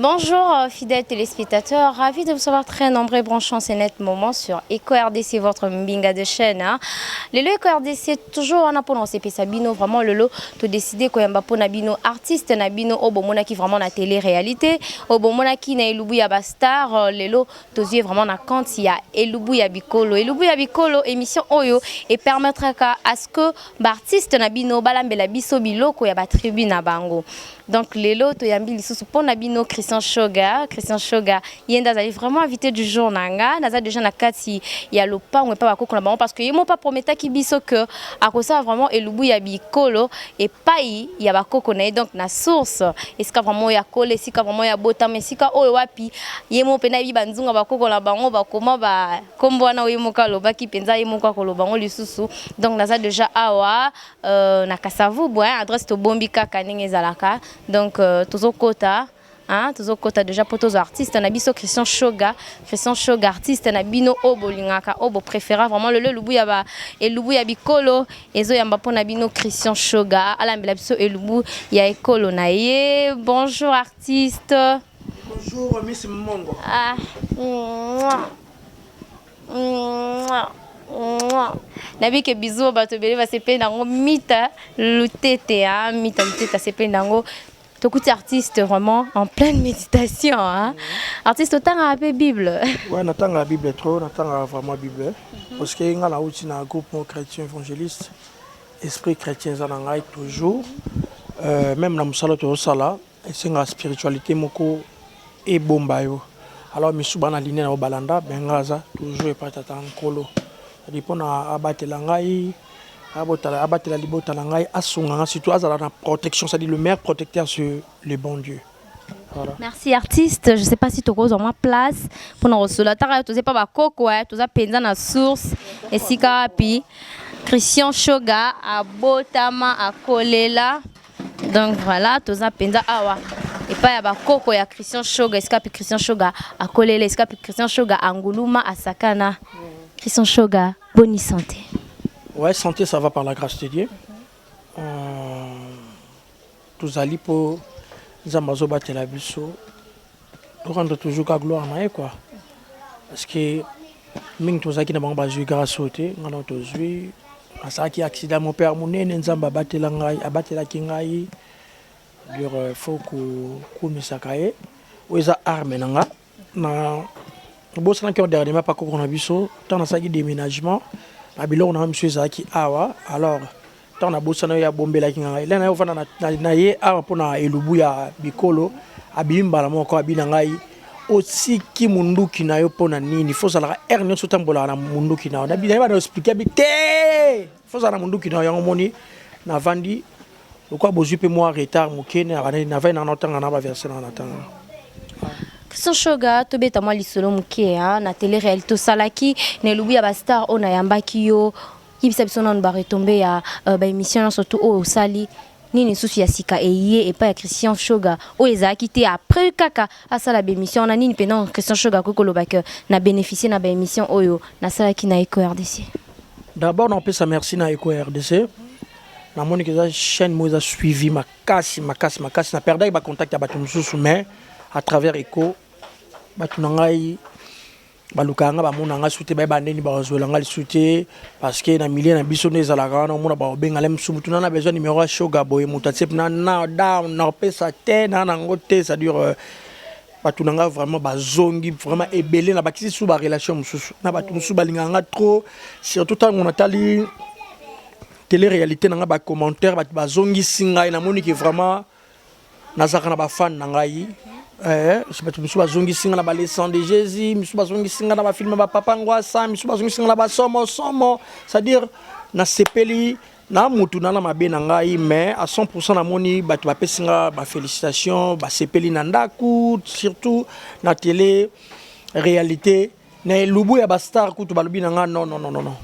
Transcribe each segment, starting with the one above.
Bonjour fidèles téléspectateurs, ravi de vous savoir très nombreux branchants ces net moment sur Eco RDC, votre mbinga de chaîne. Hein. Lelo Eco RDC, toujours en appelant CP Sabino, vraiment lelo, to décider koyamba pona bino artiste na bino oyo bomonaki vraiment na télé-réalité, oyo bomonaki na elubu ya ba star, lelo tozwi vraiment na compte ya elubu ya bikolo. Elubu ya bikolo, émission oyo et permettra à ce que ba artiste na bino balambela biso biloko ya ba tribu na bango. Donc lelo toyambi lisusu pona bino Christian Shoga, Christian Shoga ye nde azali vraiment invité du jour na nga. Naza déjà na kati ya lopango epa bakoko na bango parce que ye moko aprometaki biso que akosala vraiment elubu ya bikolo epai ya bakoko na ye, donc na source esika vraiment ya kola, esika vraiment ya botama, esika oyo wapi ye moko mpenza ayebi banzunga bakoko na bango bakoma bakombo wana oyo ye moko alobaki mpenza, ye moko akoloba yango lisusu. Donc naza déjà awa na Kasavubu, hein, adresse tobombi kaka ndenge ezalaka. Donc tozokota, hein, tozokota déjà po tozwa artiste na biso Christian Shoga. Christian Shoga, artiste na bino oyo bolingaka, oyo bopréféra vraiment. Lelo elubu ya ba elubu ya bikolo ezoyamba mpo na bino Christian Shoga, alambela biso elubu ya ekolo na ye. Bonjour artiste. Bonjour Miss Mongo. Ah, mouah. Mouah. Mouah. Nayebi ke biso bato ebele basepeli nango. Mita Lutete, hein? Mita Lutete asepeli nango. Tokuti artiste vraiment en pleine méditation, hein? Artiste, otangaka mpe Bible? Ouais, natangaka Bible trop, natangaka vraiment Bible. Parce que nga nauti na groupe moko chrétien évangéliste. Esprit chrétien eza na ngai toujours. Même na mosala tozosala, esengaka spiritualité moko ebomba yo. Alors misu bana line na yo balanda, ben nga aza toujours epai tata nkolo. C'est-à-dire mpona abatela ngai, abatela libota na ngai, asunga nga, surtout azala na protection, c'est-à-dire le meilleur protecteur, c'est le bon Dieu. Voilà. Merci artiste. Je sais pas si tokozwa mwa place mpona kosola taka. Toza pa bakoko, toza mpenza na source esika wapi Christian Shoga abotama, akolela. Donc voilà, toza mpenza awa epai ya bakoko ya Christian Shoga, esika wapi Christian Shoga akolela, esika wapi Christian Shoga anguluma, asakana. Christian Shoga, boni santé? Ouais, santé, ça va par la grâce de Dieu. Tozali mpo Nzambe azobatela biso, torendre toujours ka gloire na ye quoi, parce que mingi tozalaki na bango bazwi grâce oyo te. Ngai na tozwi, asalaki accident mon père monene, Nzambe abatela ngai, abatelaki ngai. Dire faut kokumisaka ye, oyo eza arme na nga. Na bosanaki oyo dernièrement pa koko na biso, ntango nasalaki déménagement na biloko na nga misu ezalaki awa. Alors ntango nabosana, oyo abombelaki ngai le na ye, ovanda na ye awa mpona elubu ya bikolo, abimi mbala moko, abi na ngai: "Otiki munduki na yo mpo na nini? Faut ozalaka heure nyonso otambolaka na munduki na yo." Nayeba na expliquer, abi te, faut ozala na munduki na yo. Yango moni navandi lokola bozwi mpe mwa retard moke, navandi nanga naotanga na baverset nanga natanga. Christian Shoga, tobeta mwa lisolo moke na télé réalité tosalaki na elubu ya bastar oyo nayambaki yo. Yebisa biso nanu baretombées ya baémission nyonso tu oyo osali. Nini lisusu ya sika eye epai ya Christian Shoga oyo ezalaki te après kaka asala baémission wana? Nini mpenza Christian Shoga akoki koloba ke na bénéficie na baémission oyo nasalaki na Eco RDC? D'abord napesa merci na Eco RDC. Namoni ke eza chaîne moko eza suivi makasi makasi makasi. Naperdaki bacontact ya bato mosusu, mais à travers Eco, bato na ngai balukaka nga, bamona nga su te, bayeba ndeni bazwela nga lisu te, parce que na milieu na biso nde ezalaka wana. Omona baobengala mosu, mutu na besoin numéro ya Shoga boye, moto atie na na down, na opesa te na nango te. C'est-à-dire bato na nga vraiment bazongi vraiment ebele, na bakisi su barelation mosusu na bato mosusu balingaka nga trop, surtout ntango natali télé réalité na nga, bacommentaire, bato bazongisi ngai. Namoni ke vraiment nazalaka na bafan na ngai. Bato mosusu bazongisi nga na ba Le Sang de Jésus, misusu bazongisi nga na bafilm bapapa Ngwasa, misusu bazongisi nga na basomosomo. C'est-à-dire nasepeli na mutu na mabe na ngai, mais à 100 namoni bato bapesi nga bafélicitation, basepeli na ndako, surtout na télé réalité na elubu ya bastar. Kutu balobi na nga: "Non, non, non, non, non."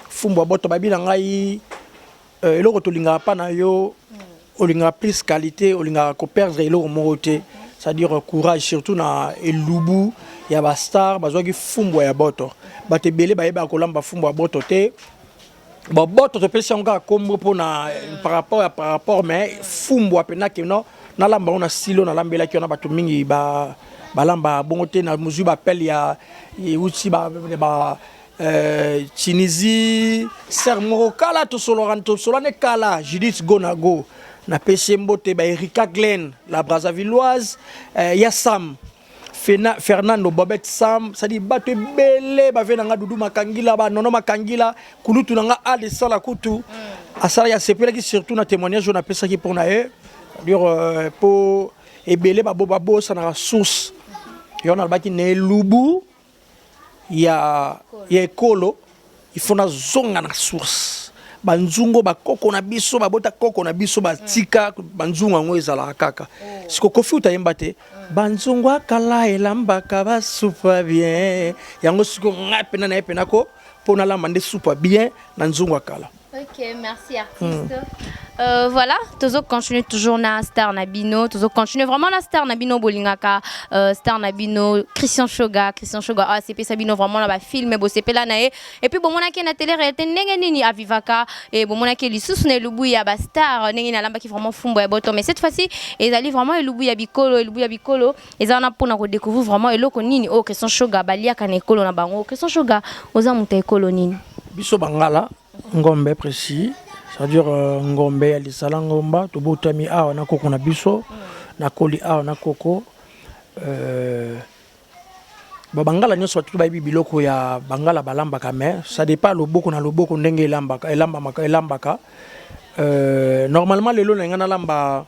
Fumbwa boto, babi na ngai eloko tolingaka mpa na yo, olingaka plus qualité, olingaka koperdre eloko moko te, c'est-à-dire courage. Surtout na elubu ya bastar bazwaki fumbwa ya boto. Bato ebele bayebaka kolamba fumbwa ya boto te. Bon, boto topesi yango kaka kombo mpona par rapport ya par rapport, mais fumbwa mpena keno. Nalamba yango na style oyo nalambelaki wana, bato mingi balamba bongo te. Na mozwi baappel ya euti ba Tunisie, sœur moko kala tosololaka, tosolane kala, Judith Gonago, napesi ye mbote, ba Erika Glen, la Brazzavilloise, ya Sam Fernando Bobet Sam, c'est-à-dire bato ebele bave na nga, Dudu Makangila, banono Makangila, kulutu na nga Ade Sala kutu asalaki, asepelaki surtout na témoignage oyo napesaki mpo na ye, c'est-à-dire mpo ebele babosanaka source yo. Nalobaki na elubu ya ekolo, il faut nazonga na source, banzungu bakoko na biso babota, koko na biso batika banzungu yango ezalaka kaka. Siko Kofi utayemba te, banzungu akala elambaka basupa bien. Yango siko ngai mpena na ye mpena ko mpo nalamba nde supa bien na nzungu akala. Ok, merci artiste. Voilà, toujours continue toujours na star na bino, toujours continue vraiment na star na bino bolingaka, star na bino Christian Shoga, Christian Shoga ah c'est bino vraiment na ba film bo sepela na ye et puis bon mona ki na télé réalité ndenge nini avivaka et bon mona ki lisusu na elubu ya ba star ndenge na lamba ki vraiment fumbo ya boto. Mais cette fois-ci ezali vraiment elubu ya bikolo, elubu ya bikolo ezala na pona ko découvrir vraiment eloko nini oh Christian Shoga baliaka na ekolo na bango. Christian Shoga, oza muta ekolo nini? Biso bangala ngombe précis, c'est-à-dire ngombe ya lisala ngomba. Tobotami awa na koko na biso, nakoli awa na koko. Bangala nyonso bato bayebi biloko ya bangala balambaka, mais ça dépend loboko na loboko ndenge elambaka, elambamaka, elambaka. Normalement lelo na ngai nalamba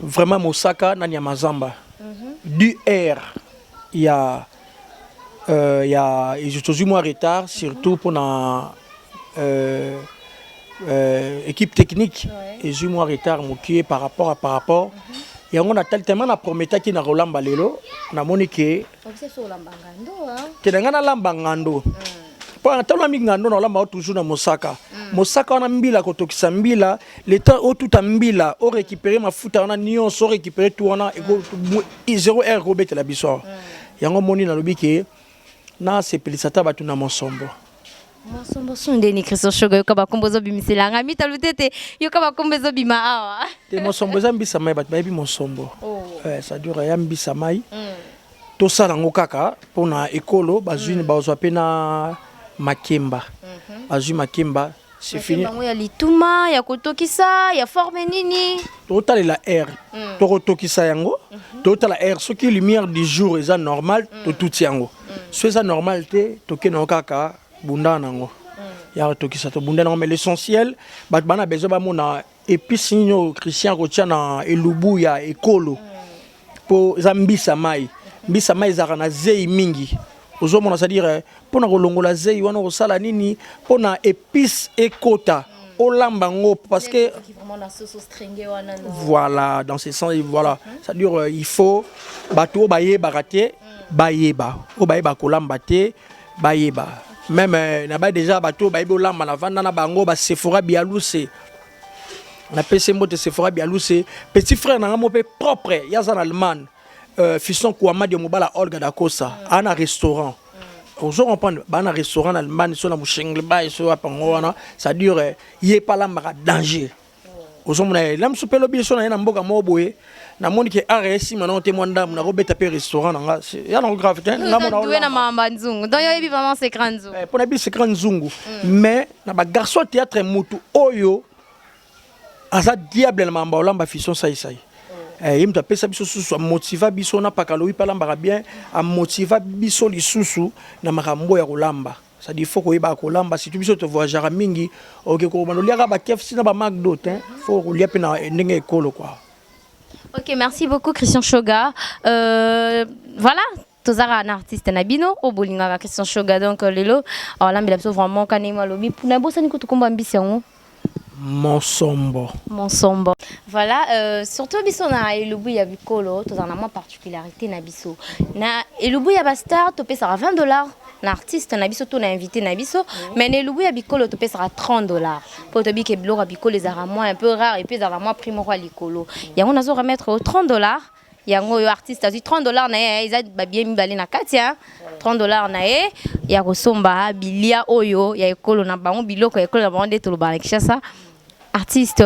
vraiment mosaka nani ya mazamba du air ya tozwi mwa retard, surtout mpona équipe technique ezwi mwa retard mokie par rapport yango. Natali tellement na prometaki na kolamba lelo, namoni ke te na ngai nalamba ngando, mpo natalami ngando, na olamba toujours na mosaka. Mosaka wana mbila, kotokisa mbila, le temps otuta mbila, orécupérer mafuta wana nyonso, orécupérer tout wana, 0 heure kobetela biso awa. Yango moni nalobi ke nasepelisa ata bato na mosombo. Mosombo su ndeni? Christian Shoga, yoka bakombo ezobimiselanga mitalu te te, yoka bakombo ezobima awa. Te, mosombo eza mbisa mai, bato bayebi mosombo. C'est-à-dire ya mbisa mai. Tosala yango kaka mpona ekolo bazwi, bazwa mpe na makemba, bazwi makemba, c'est fini. Bango ya lituma ya kotokisa ya forme nini? Tokotalela aire, tokotokisa yango, tokotala aire. Soki lumière du jour eza normal, totuti yango. So eza normal te, tokende yango kaka bunda nango ya kotokisa, tobunda nango. Mais l'essentiel, bato bana besoin bamona épice nini oyo Christian akotia na elubu ya ekolo, mpo eza mbisa mai. Mbisa mai ezalaka na zei mingi, ozomona, c'est-à-dire mpona kolongola zei wana, kosala nini mpona épice ekota, olamba yango, parce que voilà, dans ce sens, voilà, c'est-à-dire il faut bato oyo bayebaka te bayeba, oyo bayeba kolamba te bayeba. Même na ba déjà bato oyo bayebi olamba, na vanda na bango, basephora Bialuse, napesi mbote. Sephora Bialuse, petit frère na nga mo mpe propre, ye aza na Allemagne, fiston Kwamadi mobala Olga Dakosa, aa na restaurant, ozo comprendre, baa na restaurant na Allemagne, so na Moshengleba, so wapango wana. C'est-à-dire ye mpe alambaka danger, ozomona ye la mosusu mpe lobi so na ye na mboka moko boye, namoni ke art esima nango te, mwa ndambo nakobeta mpe restaurant na nga, ya nango grave te. Nga na mamba nzungu, donc yoyebi vraiment secret nzungu. Mpo na yebi secret nzungu, mais na bagarçon théâtre, mutu oyo aza diable na mamba olamba, fiston saisai. Ye moto apesa biso susu, amotiva biso na pakalowi mpe alambaka bien, amotiva biso lisusu na makambo ya kolamba. C'est-à-dire il faut koyeba kolamba, surtout biso tovoyageaka mingi, oke kobanda oliaka ba KFC na ba McDo te, faut kolia mpe na ndenge ekolo quoi. Ok, merci beaucoup Christian Shoga. Voilà, tozaka na artiste na bino oyo bolingaka, Christian Shoga. Donc lelo alambela biso vraiment kanema alobi nabosani kutu komba mbisi yango. Mosombo. Mosombo, voilà. Surtout biso na elubu ya bikolo, tozala na mwa particularité na biso. Na elubu ya bastar, topesaka 20 $ na artiste na biso to na invité na biso, mais na elubu ya bikolo topesaka 30 $ mpo tobike biloko ya bikolo ezalaka mwa un peu rare et puis ezalaka mwa prix moko ya likolo. Yango nazo remettre o 30 $. Yango oyo artiste azwi 30 $ na ye, eza babie mibale na kati ya 30 $ na ye ya kosomba bilia oyo ya ekolo na bango, biloko ya ekolo na bango nde tolobaka na Kinshasa. Artiste.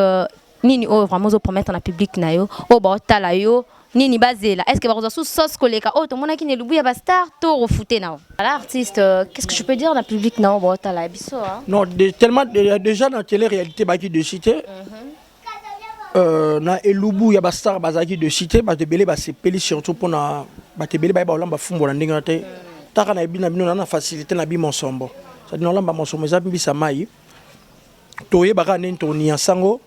Nini oyo vraiment ozo promettre na public na yo oyo baotala yo nini bazela? Est ce que bakozwa sous sauce koleka oyo tomonaki na elubu ya ba star to refute na yo? Voilà artiste, qu'est-ce que je peux dire na public na yo baotala biso hein? Non, tellement déjà na télé réalité baki de cité. Na elubu ya ba star bazalaki de cité, bato ebele basepeli, surtout mpona bato ebele bayeba kolamba fumbo na ndenge wana te. Taka na yebi na bino na facilité na bi mosombo, c'est-à-dire nolamba mosombo eza mbisa mai, toyebaka ndenge tonia sango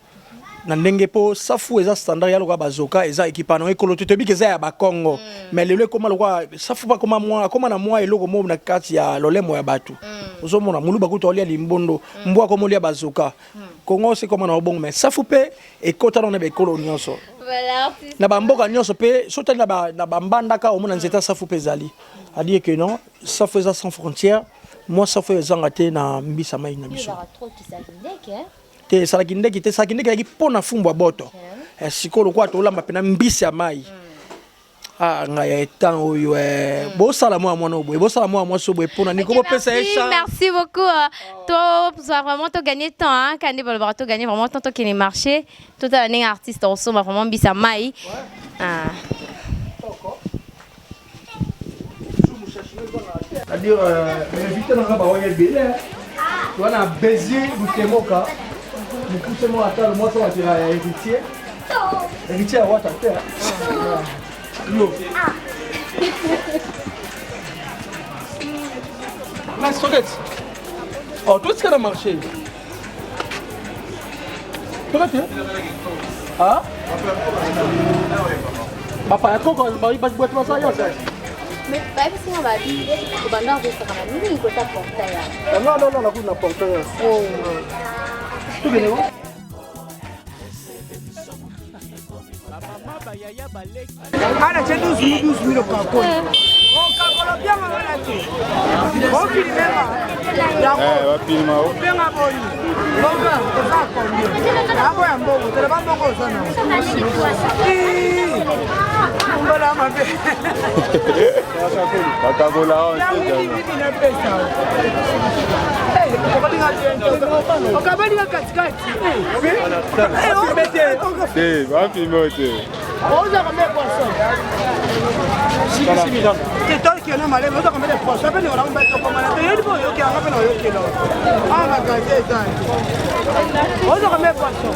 na ndenge mpo safu eza standard ya lokola bazoka eza ekipa nango ekolo te. Toyebi ke eza ya bakongo, mais lelo ekóma lokola safu mpe akóma mwa akóma na mwa eloko moko na kati ya lolemo ya bato. Ozomona moluba kutu aolia limbondo, mbwa akóma olia bazoka. Kongo se ekóma na obongo, mais safu mpe ekota nano na baekolo nyonso na bamboka nyonso. Mpe so otali na bambandaka, omona nzete ya safu mpe ezali adire que non, safu eza sans frontière. Mwa safu oyo ezanga te na mbisa mai na biso te. Esalaki ndeki te, esalaki ndeki ezalaki mpo na fumbwa boto. Sikoyo lokola tolamba mpena mbisi ya mai, ah ngai ya etan oyo, bosala mwa mwana oyo boye, bosala mwa mwasi oyo boye mpona nini bopesa ye chance. Merci beaucoup. To vraiment to gagner temps hein, kande balobaka to gagner vraiment temps, tokende marché, totala ndenge artiste osomba vraiment mbisa mai. Ah. C'est-à-dire, invité nanga baoya ebele wana, Bézier Lutemoka, mokuse moko ata mwasi batela ya héritier, héritier ya wata te yo. Na soket, oh, totika na marché toka te. Ah, bapaya koko bato baza yo. Mais bayebisinga babi obanda kosaka na nini kota portail ya? Non, non, non, nakuti na portail. Tokende. Ana tie 12 12 mille okakoli okakolo bianga wana te ofilimema bapilima. Obenga boni bonga oza combien ako ya mbongo tele bambongo oza na mbola mabe. Bakakola. Yango napesa okabalinga katikati. Te, bafilme te. Oza combien poisson te? Tokende maleme, oza combien de poisson? Mpe ndeko nango batokomana te, yebi mpo oyokelanga mpe na oyokela awa magasin eza. Oza combien poisson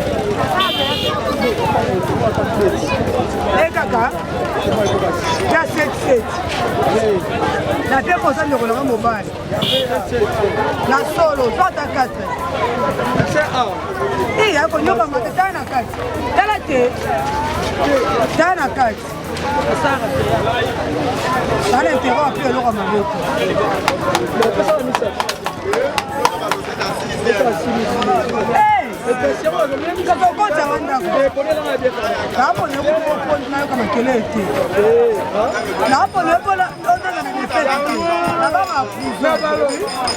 e kaka ya 77 na te koza ndeko nanga mobali na solo zo ata 4 iya konyokama te. Tala na kati, tala te, tala na kati, tala intero ape eloko mabe te. Okotanga ndako naapona nayoka makelele te, naapona ozanga na defete te, nabanga prison,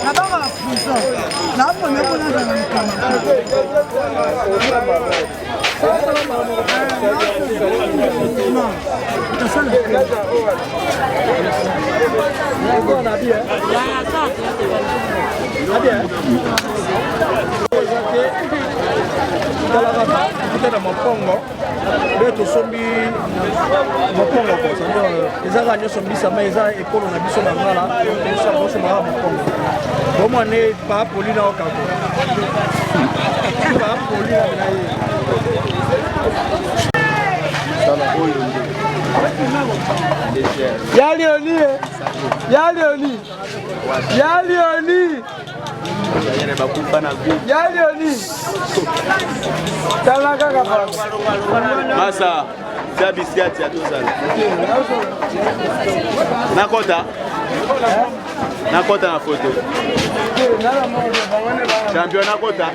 nabanga prison, naapona mpona azanga likama. Non, tosala. Talaka kuta na mopongo nde tosombi mopongo ko eza kaka nyonso mbisama, eza ekolo na biso na ngala, tosomaka mopongo bomwa ne paapoli na okako paapoli na ye. Ya Leoni, ya Leoni, ya Leoni, ya Leoni, tala kaka. Masa tia bisiati ya tozala. Nakota, nakota na foto champion, nakota.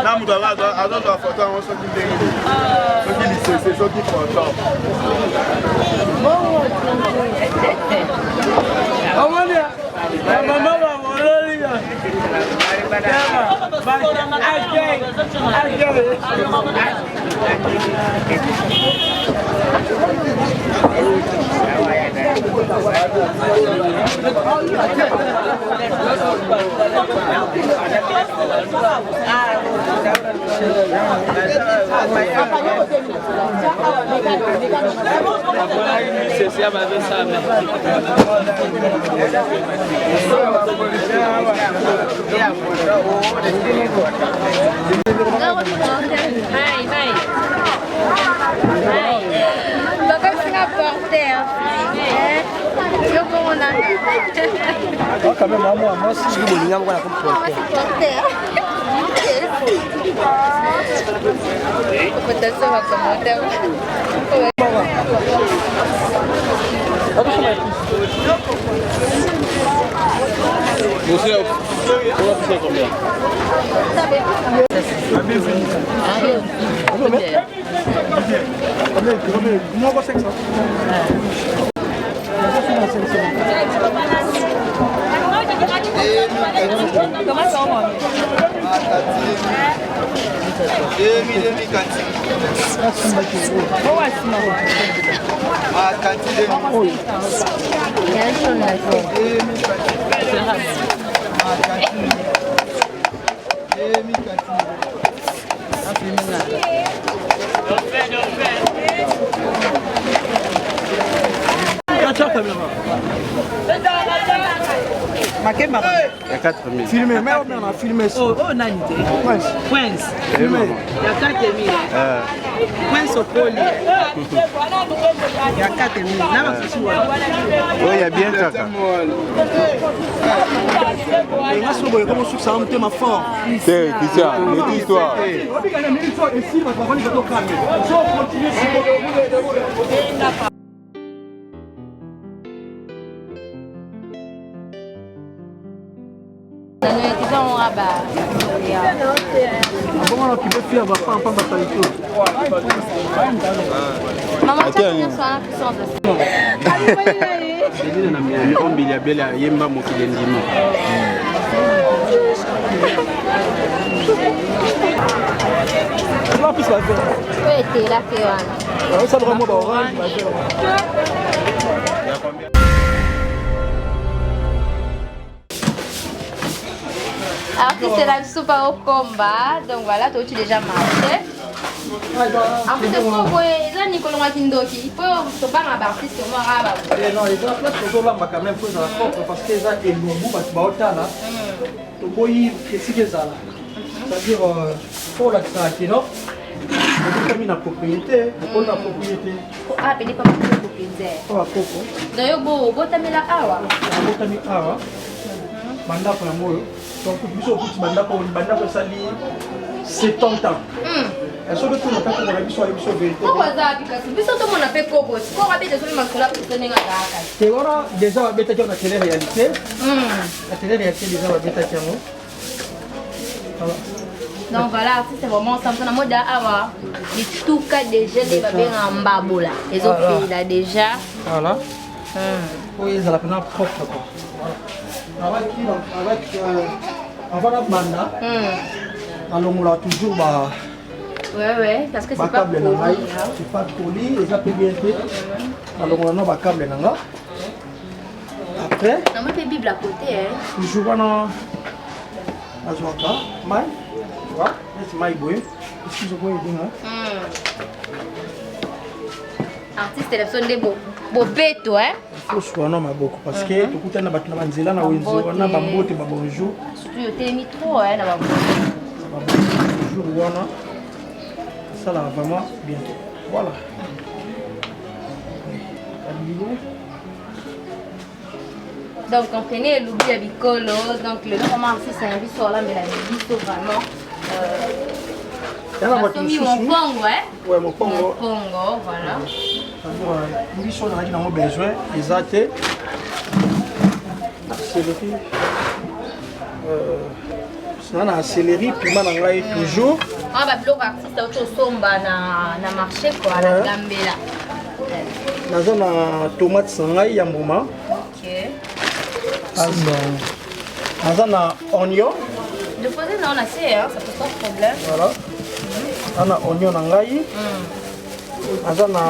Na moto azozwa foto yango soki ndenge nini, soki lisese, soki foto. Omoni bamama babololi Bakosinga porter. Yo bongo nanga. Quand même mwa mwasi soki bolinga moko na Mwasi porter. Kotation ba commentaire. Moko 500. Makemba. Ya 4000. Filmé, mais on a filmé ça. Oh, oh nani te? Prince. Prince. Filmé. Ya 4000. Prince Okoli. Ya 4000. Na basusu wana. Oyo ya bien kaka. Nga soki boye komo sukisa motema fort. Te, Christian, maîtrise-toi. Bongo na okipe fille ya bapampa basalito. Maman, Attends. puissance. Selina na Miami ombili ya bele ayemba mokili endima. Eza plus ba vert. Oyo etelaki wana. Osalaka mwa ba orange ba vert. Artiste la biso pa okomba. Donc voilà, toi tu déjà marché. En plus, po boye eza nikolonga kindoki po tobanga baartiste moko ba Eh non, eza place tozolamba quand même po ezala propre parce que eza elumbu bato baotala toboyi esika ezala c'est-à-dire fo olakisaka kino obotami na propriété okoli na propriété. Ah, pene pa bakoko mpenza. Po bakoko. Donc yo bo obotamela awa. Obotami awa, bandako yango oyo. Donc biso okuti bandako, bandako esali 70 ans. Soki tuna ta koko na biso, ayebi biso vérité. Koko aza wapi kasi? Biso tomona mpe koko koko abeta soki masolo akosa ndenge azalaka. Te, wana déjà babetaki yango na télé réalité. Na télé réalité déjà babetaki yango. Voilà. Donc voilà, artiste vraiment ensemble na moda awa lituka déjà nde babengaka mbabola ezopela déjà. Voilà. Oyo ezala mpena propre quoi. Voilà. Avec avant nabanda, nalongolaka toujours ba Ouais, parce que c'est pas bacable na ngai. poli, hein. C'est pas poli, eza mpe bien te. Nalongola na bacable na nga après. Namoni mpe Bible à côté, hein. Toujours wana nazwaka mai, tu vois, neti mai boye, excuse boye edinga. Artiste na biso nde bobeto, hein. Foswa na maboko parce que tokutani na bato na banzela na wenze wana, bambote, babonjour. Surtout yo telemi trop, hein, na bambote. Bonjour wana esalaka vraiment bien te. Voilà. Babilo. Donc comprenez elubi ya bikolo. Donc lelo vraiment artiste na biso olambela biso vraiment Ya na bato basombi mosusu. mopongo, hein. Ouais, mopongo. Mopongo, voilà. C'est-à-dire, biso nazalaki nango besoin eza te. céleri, naza na céleri, piment na ngai toujours. Ah, babiloko artiste auti osomba na marché quoi, na gambela. Naza na tomate na ngai ya mbuma. Naza na oignon. Déposer na se, hein, ça pose pas de problème. Voilà, naza na oignon na ngai, naza na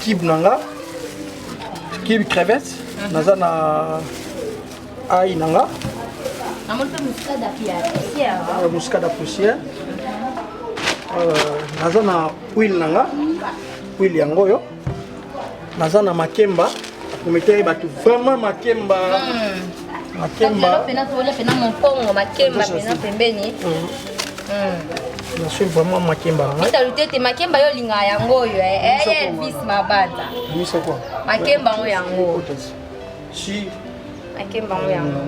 kibe na nga, kibe crevette, naza na ail na nga. Namoni mpe muscade ya poussière. Muscade ya poussière. Naza na huile na nga, huile yango oyo. Naza na makemba, prometteur bato vraiment makemba. Makemba pena, tolia pena mokongo, makemba pena pembeni. Bien vraiment makemba na ngai. Mitalu te, makemba yo olingaka yango oyo, Elvis Mabanda. Misa quoi? Makemba yango yango. Si. Makemba yango yango.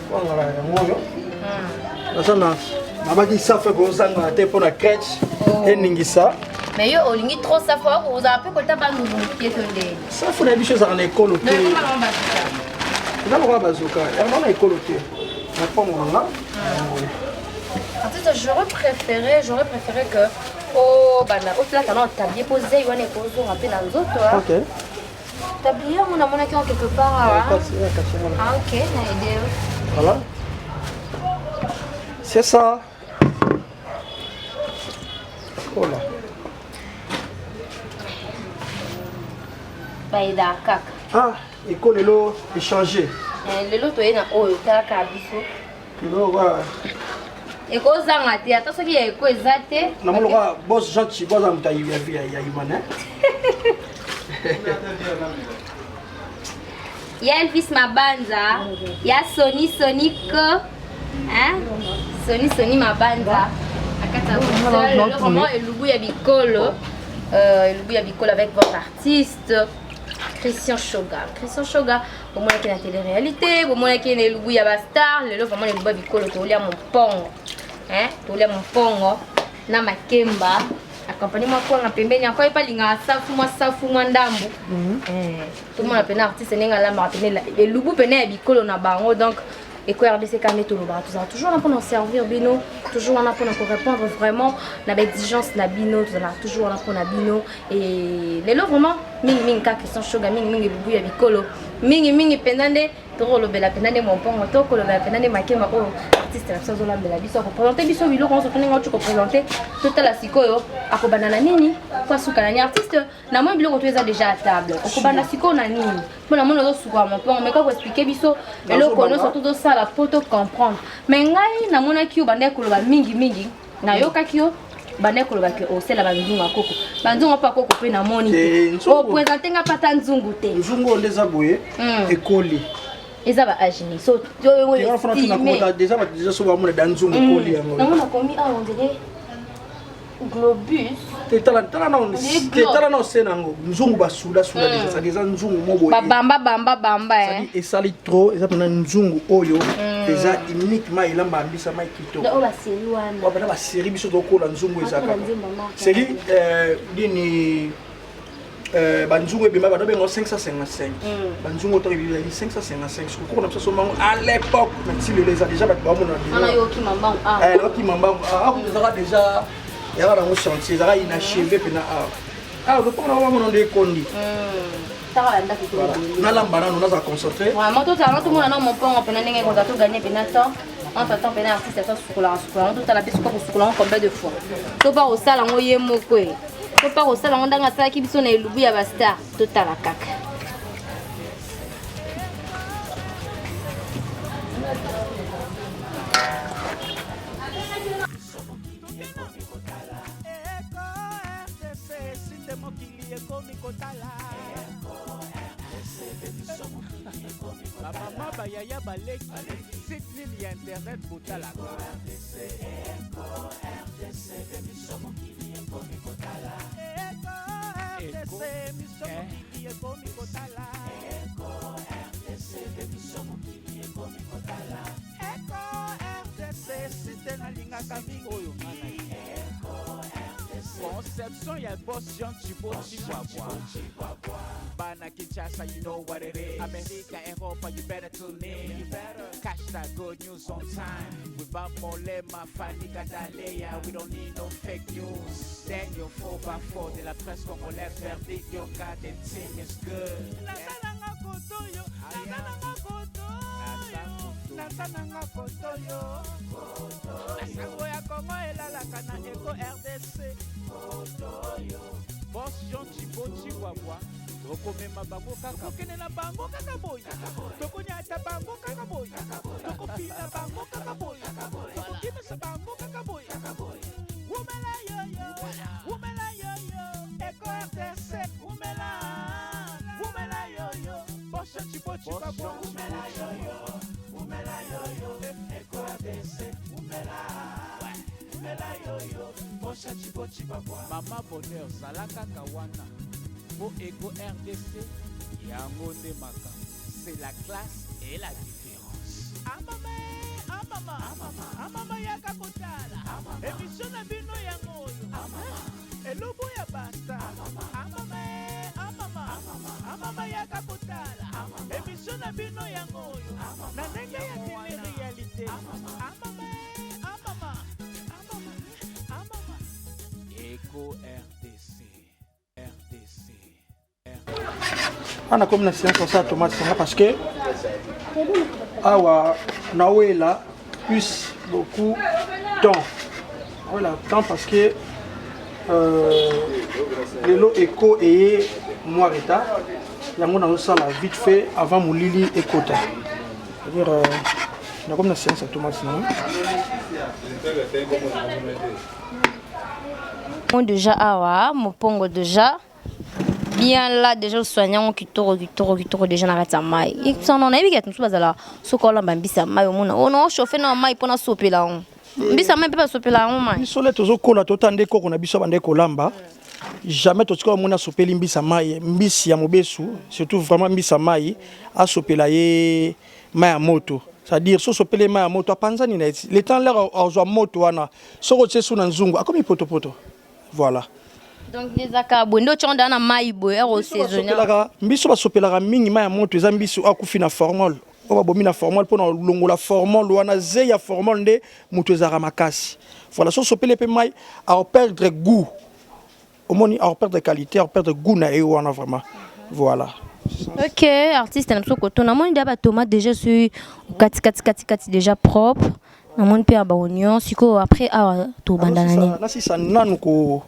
Kwangala yango oyo. Naza na nabaki safu ekozangana te mpona crèche eningisa. Mais yo olingi trop safu, ozala mpe kota bandundu mokie to ndeni? Safu na biso ezalaka na ekolo te, eza lokola bazoka yango na ekolo te, na mpongo na nga. Artiste, j'aurais préféré que obanda otilaka na tablier mpo zei wana ekozonga mpe na nzoto. Tablier yango namonaki yango quelque part awa. Ah ok, na aide. Voilà, c'est ça. Oh là. Bayedaka kaka. Ah, eko lelo échanger. Lelo toye na oyo, talaka biso. Lelo ekozanga te, ata soki ya eko eza te. Namoni lokola boss Jean Chibo aza moto ya Imana. Ya Elvis Mabanza, ya Soni Soni ko, hein? Soni Soni Mabanza na kati ya Bruxelles. Lelo vraiment elubu ya bikolo, elubu ya bikolo avec votre artiste Christian Shoga. Christian Shoga, bomonaki na télé-réalité, bomonaki na elubu ya bastar. Lelo vraiment elubu ya bikolo, tolia mopongo, hein? Tolia mopongo na makemba accompagné mwa kwanga pembeni. Yango epa alingaka safu, mwa safu, mwa ndambu. Tomona pena artiste ndenge alambaka pene elubu pene ya bikolo na bango. Donc Eko RDC kaka nde tolobaka, tozala toujours wana mpona servir bino, toujours wana mpona korépondre vraiment na baexigence na bino. Tozalaka toujours wana mpona bino. E lelo vraiment mingimingi kaka Christian Shoga, mingimingi elubu ya bikolo, mingimingi mpenza nde tokolobela mpenza nde mompongo, tokolobela mpenza nde makemba oyo artiste na biso azolambela biso, akoprésente biso biloko nyonso to ndenge auti koprésente. Totala sikoyo akobanda na nini po asuka na nini. Artiste, namoni biloko to eza déjà à table, okobanda sikoyo na nini? Mpo namoni ozosukola mopongo, mais kaka koexpliquer biso eloko nyonso tozosala mpo tocomprendre. Mais ngai namonaki yo bandaki koloba mingimingi, nayokaki yo bandaki koloba ke osala banzungu ya koko, banzungu mpo akoko mpe namoni te. Oprésente nga pata nzungu te. Nzungu oyo nde eza boye, ekoli. Eza ba âge ni so? Déjà bato déjà so bamona da nzungu ekoli yango. Nango nakomi awa, on dirait globus. Tala na ose nango, nzungu basula sula déjà, c'est eza nzungu mo boye. Babamba bamba bamba. Esali trop, eza mpena nzungu oyo eza uniquement elamba mbisa mai kitoko. Oyo basérie wana. Wapena basérie biso tokola nzungu eza kaka série nini, banzungu ebima bato bengo 555. Banzungu oyo ebimi 555, sikoyo na biso somango à l'époque na ti lelo eza déjà bato bamona. Okima mbangu akuta, ezaka déjà yaka nango chantier, ezaka inachevé mpena. Awa awa lopango na bamona nde ekondi. Nalamba nano, naza concentré. Vraiment totala, tomona na mopongo mpena ndenge ekonza, toganye mpena temps. Entre temps mpena artiste asa sukolaka sukola yango, totala mpe soka kosukola yango combien de fois, to mpa kosala yango ye moko e, to mpa kosala yango ndenge asalaki biso na elubu ya bastar. Totala kaka. Mokili ekomi kotala bamama, bayaya, baleki, site nini ya internet botalaka? Eko mokili ekomi kotala. Eko RDC, site nalingaka mingi oyo nga na conception ya boss Jean Chibo Chibwabwa bana. Kinshasa, you know what it is. America, Europa, you better tune in. You better catch that good news on time. Without Molema, Fanny Kadaleya, we don't need no fake news. Daniel 4x4 de la presse congolaise, verdict, your goddamn team is good. Naza nanga kotoyo, naza nanga kotoyo, naza nanga kotoyo. Sango ya Congo elalaka na Eco RDC. Boss Jean Chibo Chihuahua, tokomema bango kaka Tokokende na bango kaka boye, tokonyata bango kaka boye, tokofina bango kaka boye, tokokimisa bango kaka boye. Wumela yoyo, wumela yoyo, Eco RDC, wumela, wumela yoyo, Boss Jean Chibo Chihuahua, wumela yoyo, wumela yoyo, Eco RDC, wumela, wumela yoyo, Boss Jean Chibo Chihuahua. Mama Bonheur zala kaka wana po Eco RDC yango nde makambo, c'est la classe et la différence. Amama, amama, amama, yaka kotala émission na bino yango oyo elobo ya basta. Amama, amama, amama, yaka kotala émission na bino yango oyo na ndenge ya télé-réalité. Amama, amama, amama, amama. Eco RDC, RDC. Ana komi na séance osala tomate sanga parce que awa nawela plus beaucoup temps, nawela temps parce que lelo Eko eye mwa retard, yango nazosala vite fait avant molili ekota. C'est-à-dire nakomi na séance ya tomate nango. Déjà awa mopongo déjà bien là, déjà osoigne yango kitoko kitoko kitoko déjà na kati ya mai. Sono nayebi kati mosusu bazala soki olamba mbisi ya mai, omona ono ochauffe na mai mpona sopela yango mbisi ya mai mpe basopela yango mai. Biso le tozokola, tota nde koko na biso bande kolamba, jamais totika omoni asopeli mbisi ya mai, mbisi ya mobesu surtout, vraiment mbisi ya mai asopela ye mai ya moto. C'est-à-dire so osopeli ye mai ya moto, apanzani na ye le temps lere azwa moto wana, soki otie su na nzungu, akomi potopoto, voilà. Donc ezaka boye nde otyango daa na mai boye ere osaisonner. Mbiso basopelaka mingi mai ya moto eza mbisi oyo akufi na formol, oyo babomi na formol, mpona kolongola formol wana, ze ya formol nde moto ezalaka makasi. Voilà, so osopeli mpe mai, aoperdre goût, omoni, aoperdre qualité, aoperdre goût na ye wana vraiment, voilà. Ok, artiste na biso koto, namoni da batomate déjà soki okati kati kati kati déjà propre, namoni mpe ya baoignon. Sikoyo après awa tobanda na nini? Nasisa nanu ko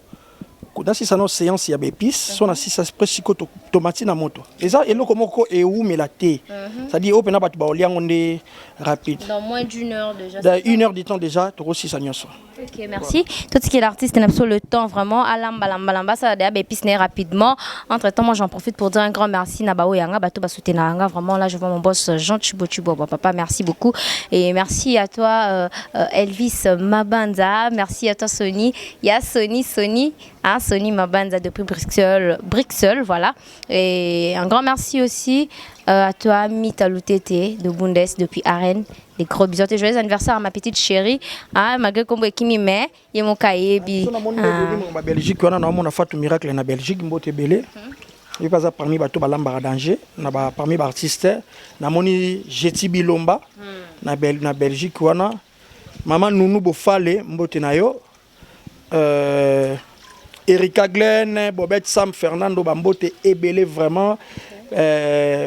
nasisa nano séance ya baépice. So nasisa pre, sikoyo tomati na moto eza eloko moko ewumela te, c'est-à-dire oyo mpena bato baolia yango nde rapide. Dans moins d'une heure déjà. Dans une heure du temps déjà tokosisa nyonso. Ok, merci. Tout ce qui est l'artiste n'a le temps vraiment. Alamba, lamba, lamba, ça va épices rapidement. Entre temps, moi j'en profite pour dire un grand merci na bao yanga, bato ba soutenir vraiment. Là, je vois mon boss Jean Chibo Chibo. Bon, papa, merci beaucoup. Et merci à toi Elvis Mabanza, merci à toi Sony. Il y a Sony, Sony, hein, Sony Mabanza depuis Bruxelles, Bruxelles, voilà. Et un grand merci aussi à toi Mita Lutete de Bundes depuis Arène. Des gros bisous et joyeux anniversaire à ma petite chérie, hein, malgré kombo ekimi mais ye moko ayebi. So namoni nde ba Belgique wana, naomona Fatu Miracle na Belgique, mbote ebele. Ye mpe aza parmi bato balambaka danger na ba, parmi baartiste. Namoni Jeti Bilomba na Belgique wana, mama Nunu Bofale, mbote na yo. Erika Glenn, Bobet Sam Fernando, bambote ebele vraiment.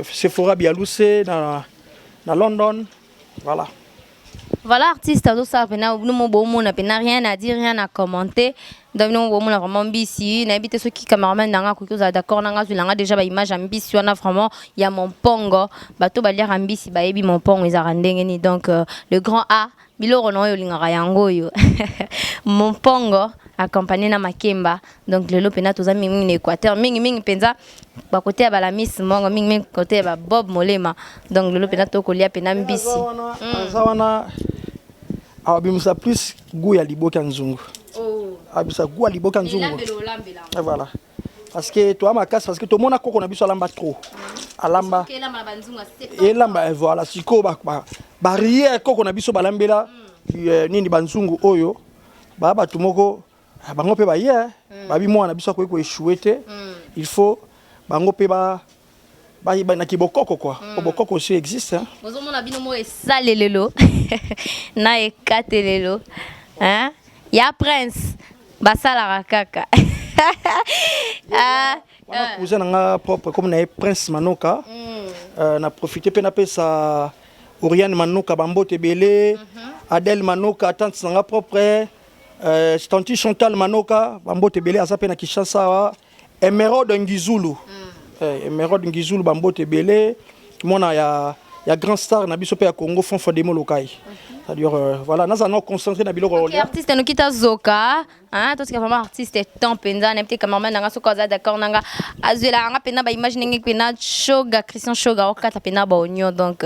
Sephora Bialouse na London, voilà. Voilà, artiste azosala mpena bino bomona mpena, rien à dire, rien à commenter. Donc bino bomona vraiment mbisi, nayebi te soki cameraman nanga akoki kozala d'accord nanga azwelanga déjà baimage ya mbisi wana vraiment ya mompongo. Bato baliaka mbisi bayebi mompongo ezalaka ndenge nini. Donc le grand A, biloko na oyo olingaka yango oyo mompongo accompagné na makemba. Donc lelo mpena toza mingimingi na Équateur, mingimingi mpenza bakote ya balamis mongo, mingimingi kote ya babob Molema. Donc lelo mpena tokolia mpena mbisi. Aza wana awabimisa plus goût ya liboki ya nzungu, abimisa goût ya liboki ya nzungu. Et voilà, parce que toya makasi, parce que tomona koko na biso alamba trop, alamba elamba. Voilà, sikoyo bariere koko na biso balambela nini, banzungu oyo baya bato moko, bango mpe baye babi mwana na biso akoki koéchouer te, il faut bango mpe ba Ba na kibokoko quoi. Mm. Bokoko aussi existe hein. Bozomona bino mo esalelelo na ekatelelo hein? Ya prince basalaka kaka. Ah, wana cousin na nga propre comme na ye prince Manoka. Mm. Na profiter pe napesa Oriane Manoka bambote ebele, Adèle Manoka tante na nga propre, tanti Chantal Manoka bambote ebele aza pe na Kinshasa awa. Emeraude Ngizulu. Eh, Emeraude Ngizulu bambote ebele mwana ya grand star na biso pe ya Congo Fonfo de Molokai. C'est-à-dire voilà, naza no concentré na biloko okay, artiste no kita zoka, hein, tout ce qui est vraiment artiste temps penza na peut cameraman nanga soko aza d'accord nanga azuela nga pena ba image ndenge pena Shoga Christian Shoga okata pena ba oignon donc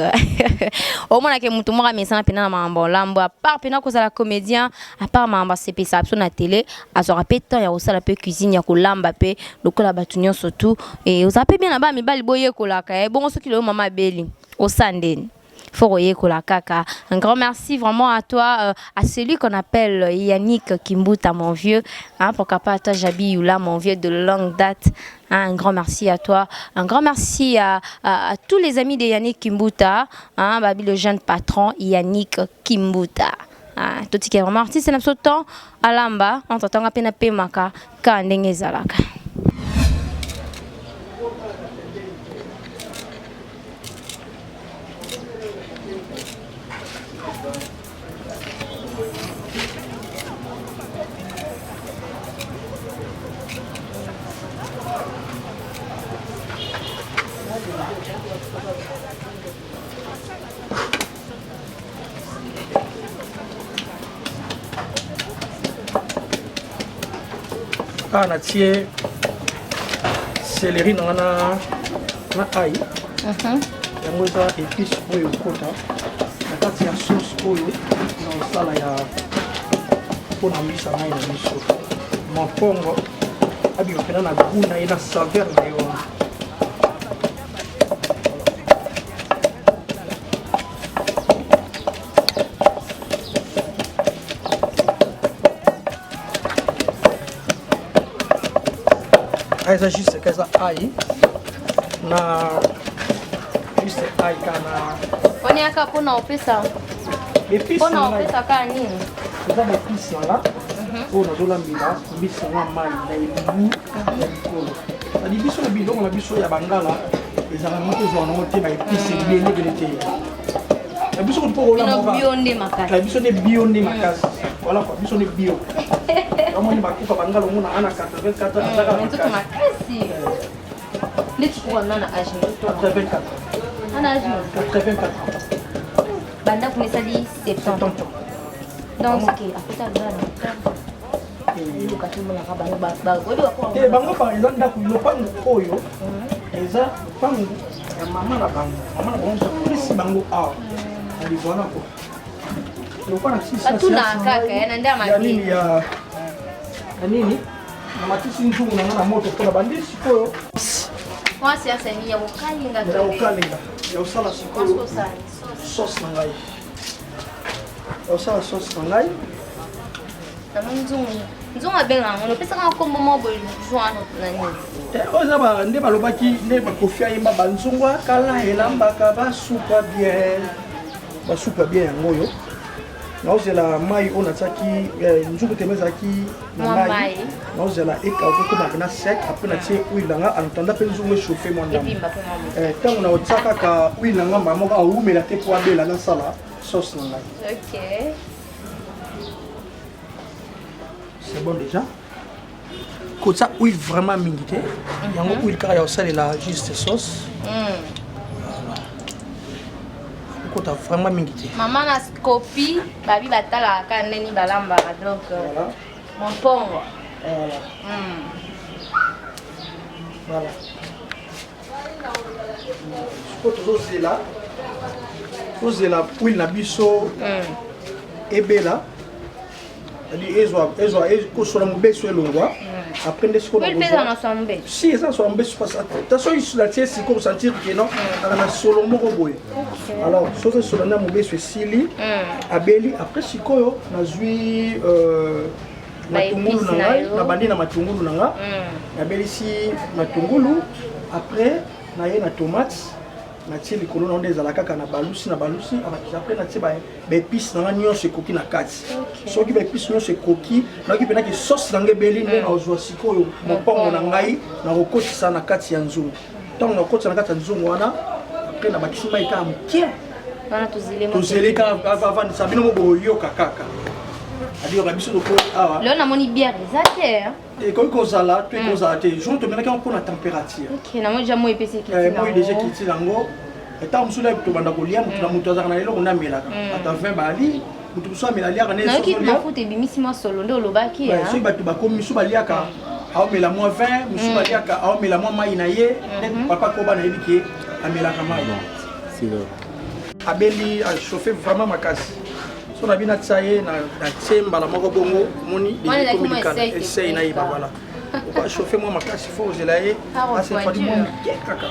omona ke mutu moko amesana pena na mambo lambo à part pena kozala comédien à part mambo sepesa biso na télé azwaka pe temps ya kosala pe cuisine ya kolamba pe lokola bato nyonso tout et oza pe bien na ba mibali boyekolaka eh bongo soki lelo mama abeli osala ndeni faut koyekola kaka. Un grand merci vraiment à toi, à celui qu'on appelle Yannick Kimbuta, mon vieux, hein, pourquoi pas à toi Jabi Yula, mon vieux de longue date, hein, un grand merci à toi, un grand merci à tous les amis de Yannick Kimbuta, hein, babi le jeune patron Yannick Kimbuta. Ah, totika vraiment artiste na biso temps alamba entre temps nga pe na pemaka ka ndenge ezalaka. Awa natie céleri na nga na ail. Yango eza épice oyo ekota na kati ya sauce oyo na kosala ya mpona mbisa mai na biso. Mopongo abima mpena na goût na ye na saveur na ye wana. Ah, eza juste ka eza ai na juste ai ka na wana yaka mpona opesa mpona opesa kaka nini eza ba épice na nga oyo nazolambela mbisi yango ya mai na elingi ya likolo. Kadi biso na biloko na biso ya bangala ezalaka yango te, ezwaka nango te ba épice ebele ebele te. Ya biso kutu mpo kolamba bio nde makasi. Ya biso nde bio nde makasi. Voilà quoi, biso nde bio. Bamoni bakufa bangala omona ana 84 ans azaka nzoto makasi. Nde tikuwa na âge nzoto 84. Ana âge 84 ans. Banda kuna esali 70 ans. Donc c'est que akota bana. Te bango ba eza ndako lopango oyo eza lopango ya mama na bango. Mama na bango apesi bango awa. Ali voilà quoi. Lokola na sisi Batuna kaka, eh, na nde ya mabe. ya nini ya ya nini na matisi nzungu na nga na moto mpona bandi sikoyo. Mwasi ya sani ya kokalinga Ya kokalinga ya kosala sikoyo sauce na ngai. Ya kosala sauce na ngai. Namoni nzungu. Nzungu abengaka yango, opesaka nga kombo moko boye joint na nini? Eh, oyo eza nde balobaki nde bakofi ayemba banzungu akala elambaka basupa bien. Basupa bien yango oyo. Naozela mai oyo natiaki, nzungu teme ezalaki na Mwa mai. mai. Naozela ekauka ekoma na sec, après natie huile na nga, en attendant mpe nzungu echauffe mwa ndambo. Ebimba mpe mwa moke. Ntango nakotia kaka huile na nga mbala moko awumela te mpo abela nasala sauce na ngai. Ok. C'est bon déjà. Kotia huile vraiment mingi te. Yango huile kaka ya kosalela juste sauce. Voilà. Kota vraiment mingi te. Maman na copie, babi batalaka kaka ndenge balambaka donc, Voilà. mopongo. Voilà. Voilà. Sikoyo tozozela huile na biso ebela. C'est-à-dire, ezwa, ekosola mobesu elongwa. Après, nde sikoyo Huile mpe nakozwa. eza na sola mobesu? Si, eza na sola mobesu, parce que ata soki natie sikoyo kosentir ke non, kaka na solo moko boye. Alors, soki esola na mobesu esili, abeli, après sikoyo nazwi Ba matungulu épices na na ngai, yo. nabandi na matungulu na nga. Nabelisi matungulu, après Naye na tomate natie likolo na nde ezala kaka na balusi na balusi abakisa apres natie baepice na nga nyonso ekoki na kati. Soki baepice nyonso ekoki, nayoki mpenza ke sauce na nga ebeli nde nazwa sikoyo mopongo na ngai nakokotisa na kati ya nzungu. Ntango nakokotisa na kati ya nzungu wana, apres nabakisi mai kaka moke, tozeli kaka avandisa bino mo boyoka kaka adiyoka biso tokoli awa. Lelo namoni bière eza te. Ekoki kozala to ekozala te. Jour tomelaki yango mpona température. Namoni ja moi epesi ekiti. Moi deja ekiti nango. Ntango mosusu na tobanda kolia, motu na motu azalaka na eloko nde amelaka. Bato ya vin baali, motu mosusu amela aliaka nde. Nayoki mafuta ebimisi mwa solo nde olobaki. Soki bato bakomi, mosusu baliaka aomela mwa vin, mosusu baliaka aomela mwa mai na ye. Nde papa koba nayebi ke amelaka mai. Abeli achauffe vraiment makasi. So na bino atia ye natie mbala moko bongo, omoni esei nayeba. Voilà, okoachauffe mwa makasi, fo ozela ye asefadi mwa moke kaka.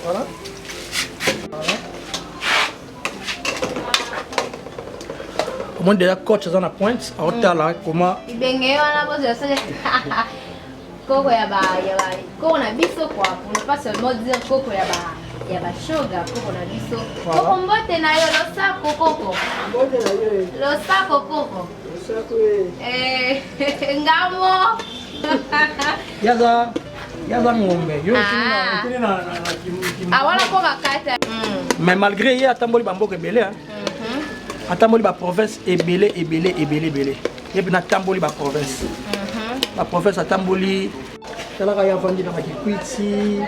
Voilà. Voilà. Omoni déjà coach aza na pointe, aotala comment. Ibenge wana bozela sala koko ya ba koko na biso quoi, pour ne pas seulement dire koko ya ba shoga, koko na biso. Koko, mbote na yo, losako koko. Mbote na yo. Losako koko. Losako. Eh, ngamo. Yaza ngombe yo. Ah, wana koko akata. Mais malgré ye atamboli bamboka ebele, atamboli baprovince ebele ebele ebele ebele. Ye mpe natamboli baprovince, baprovince atamboli. Talaka ye avandi na bakikwiti,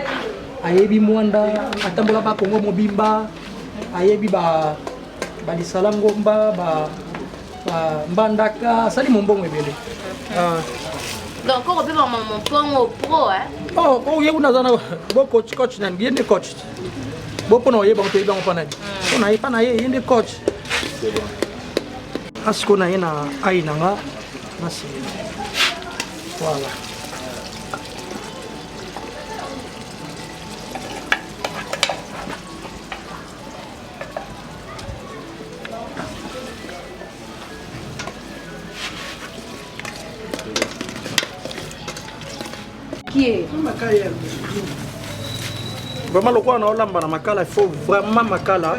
ayebi mwanda, atambola bakongo mobimba, ayebi balisala ngomba, mbandaka, asali mombongo ebele. Donc koko mpe bama mopongo pro, hein? Oh, ye kuna aza na bo coach, coach nani? Ye nde coach bo mpona oyeba ngo, toyebi yango mpa nani, mpona ye, mpa na ye, ye nde coach. Asiko na ye na ai na nga nasengela. Voilà. Kie. Vraiment, lokola na olamba na makala, il faut vraiment makala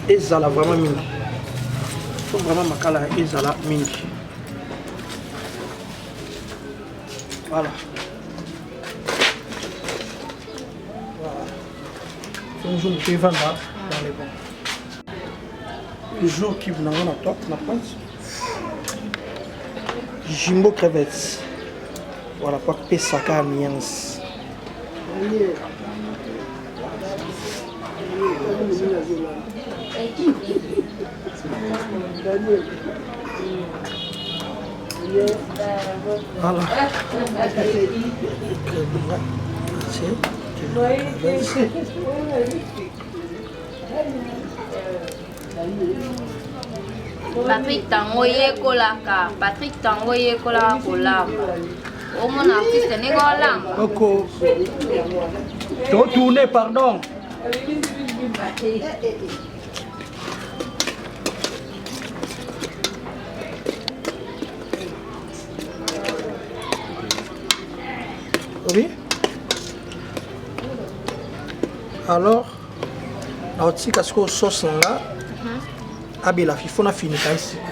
ezala vraiment mingi, il faut vraiment makala ezala mingi. Voilà, voilà, nzungu mpe evanda dans les bons. Toujours kivu nango na top na pointe, jumbo crevette. Voilà, po apesaka nuance. Voilà. C'est Patrick Tango yekolaka, Patrick Tango yekolaka kolamba. Omona artiste ndenge olamba. Oko. Tourner, pardon. Oui. Alors, naotika sikoyo sauce na nga abela, il faut nafinika ye sikoyo.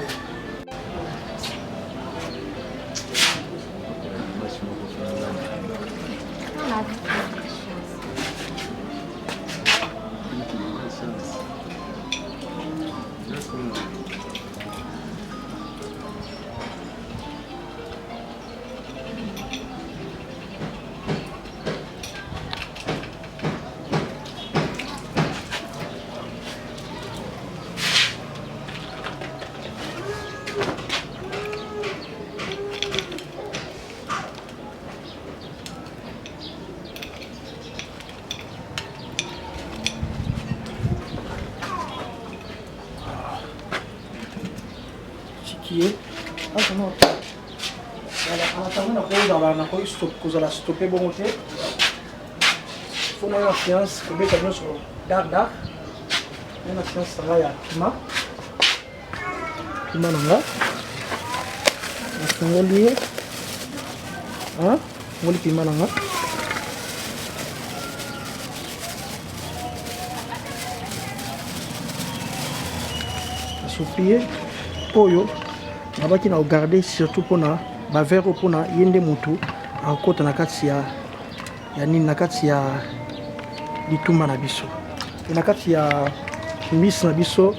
Tiki ye. Attendant nakozala nakoki kozala stoppe bongo te. Faut na séance kobeta nyonso dar dar. Na séance na ngai ya pima. Pima na nga. Nafungoli ye. Hein? Fungoli pima na nga. Nasupi ye. Oyo nabaki na kogarde surtout mpona bavere oyo mpona ye nde motu akokota na kati ya ya nini na kati ya litumba na biso na kati ya mbisi na biso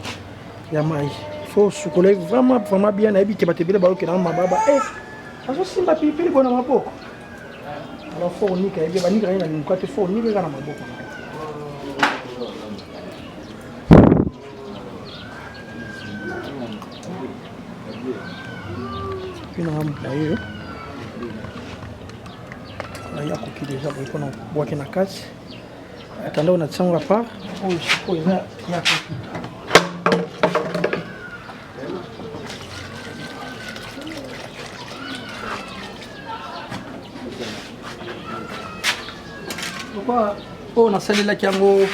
ya mai faut sukola vraiment vraiment bien nayebi ke bato ebele bayokela mababa e eh, azosimba pilipili boye na maboko alors faut onika yebi banikaka ye na limuka te faut onika kaka na maboko na Pina na ye Ayi akoki deja boye mpona bwaki na kati atanda oyo natia yango apart oyo sikoyo eza ya kotuta lokwa oyo nasalelaki yango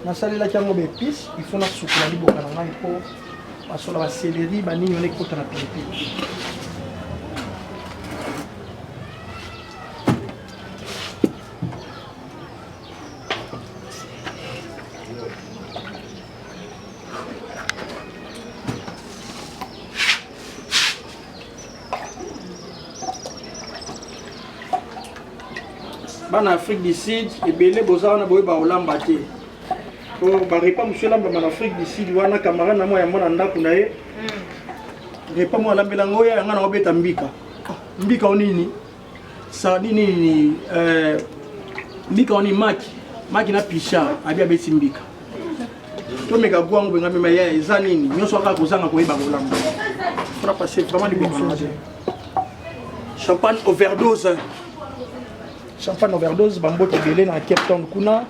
nasalelaki yango baepice il faut nasukola liboka na ngai mpo basola baseleri banini wana ekota na pilipili bana afrique du sud ebele boza wana boyeba kolamba te po barepas mosusu elambama na afrique du sud wana camarade na mwa ya mwana ndako na ye hmm. repas mwa alambela ngo ya yanga na obeta mbika ah, mbika o nini sardine nini eh, mbika o nini maki maki na pisha abi abeti mbika tomeka gwango benga mema ya eza nini nyonso kaka kozanga koyeba kolamba fona passe vraiment liboka na te champagne overdose champagne overdose bambote ebele na cape town kuna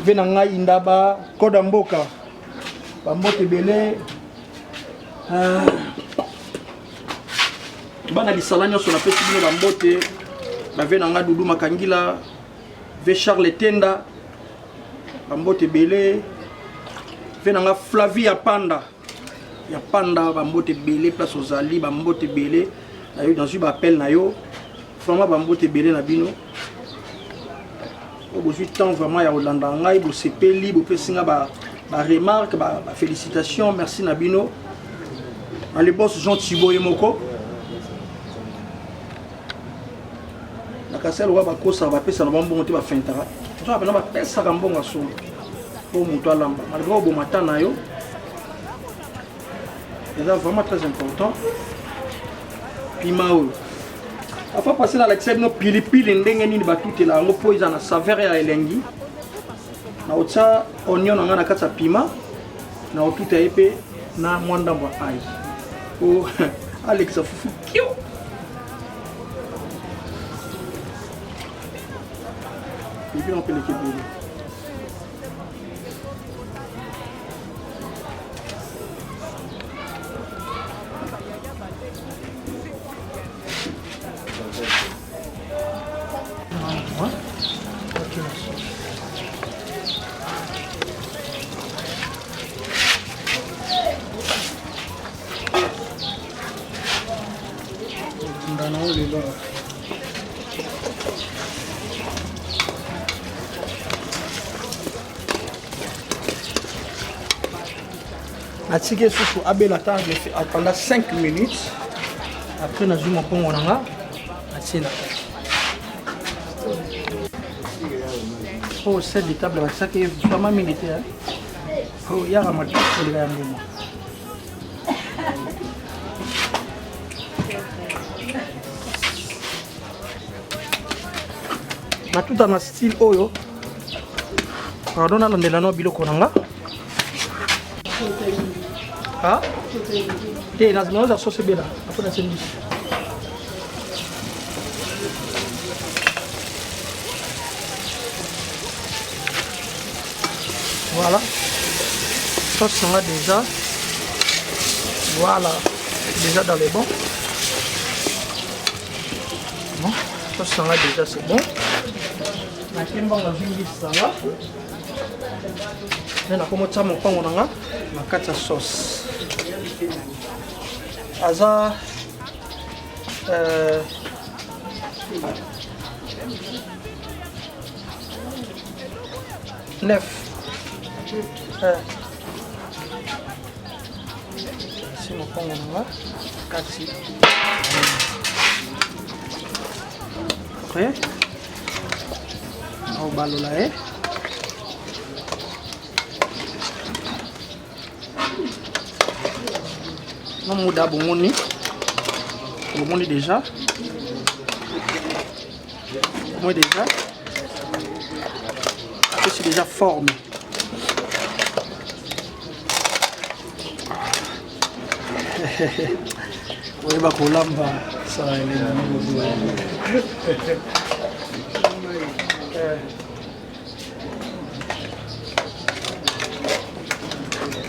ve na ngai indaba koda mboka bambote ebele ah. bana lisala nyonso napesi bino bambote bave na ngai dudu makangila ve charles tenda bambote ebele ve na ngai flavi ya panda ya panda bambote ebele place ozali bambote ebele nazwi baappel na yo vraiment bambote ebele na bino oyo bozwi temps vraiment ya kolanda ngai bosepeli bopesi nga ba baremarque bafélicitation ba merci na bino na le boss jean thibo ye moko na kasai lokola bakosaka bapesaka bambongo te bafintaka ozoka mpena bapesaka mbongo ya solo mpo moto alamba malgré oboma ta na yo eza vraiment très important pima oyo afa pase nalakisa bino pilipili ndenge nini batutela yango mpo eza na saveur ya elengi nakotia oignon na ngai na kati ya pima nakotuta ye mpe na mwa ndambo ya ai mpo alekisa fufu kio pilipili yango mpe eleki ebele Natiki susu abela ata pendant 5 minutes après nazwi mokongo na nga natie na kati oyo set de table batiaki vraiment mingi te oyo yaka makasi koleka ya mbuma natuta na style oyo pardon nalandela no biloko na nga te naza soso ebela apo natie mbisi Voilà. Sauce sera déjà. Voilà. Déjà dans les bons. Sauce na nga déjà c'est bon. Nake mbango nazwi mbisi na nga. Nde nakomi otia mopango na nga na kati ya sauce. Aza euh, neuf. Euh, si mokongo na nga kati après naobalola ye nomuda bomoni bomoni déjà bomoni déjà apesi déjà forme. Oyeba kolamba sala elengi moko boye.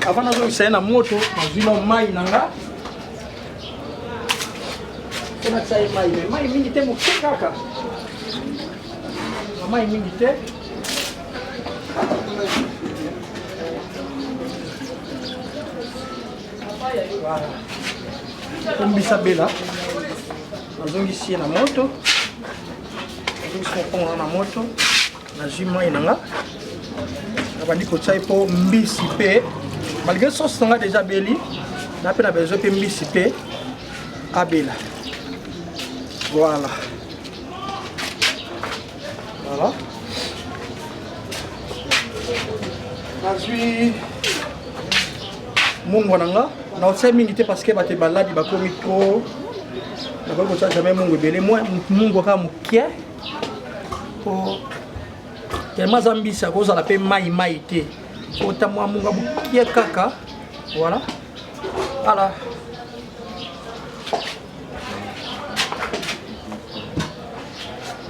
Avant nazongisa ye na moto, nazwi mwa mai na nga mpo natia ye mai, me mai mingi te, moke kaka, na mai mingi te. Kombisa bela, nazongisi ye na moto, nazongisi mokongo na moto, nazwi mai na nga, nabandi kotia ye mpo mbisi mpe malgré sauce na nga deja abeli, na mpe na besoin mpe mbisi mpe abela. Voilà, voilà, nazwi mungwa na nga, naotia mingi te parce que bato baladi bakomi trop, nakoki kotia jamais mungwa ebele, mungwa kaka moke po tellement aza mbisi, akozala mpe mai mai te, ota mwa mungwa moke kaka. Voilà, voilà.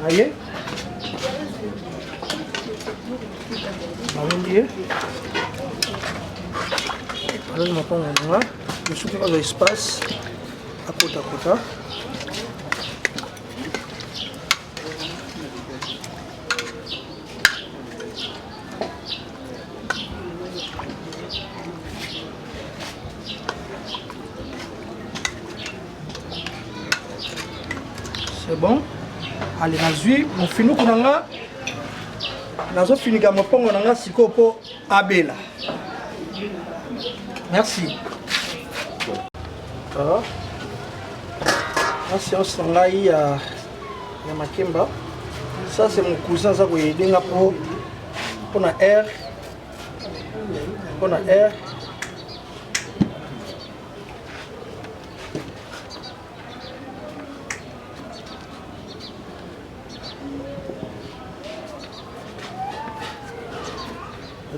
Aye balongi ye, balongi mapango na nga mosuki, azwa espace akotakota. C'est bon. Ale, nazwi mofinuku na nga, nazofinika mopongo na nga sikoyo mpo abela. Merci. Ah. Na séance na ngai ya, ya makemba. Ça c'est mon cousin, aza koyede nga mpo mpona air, mpona air.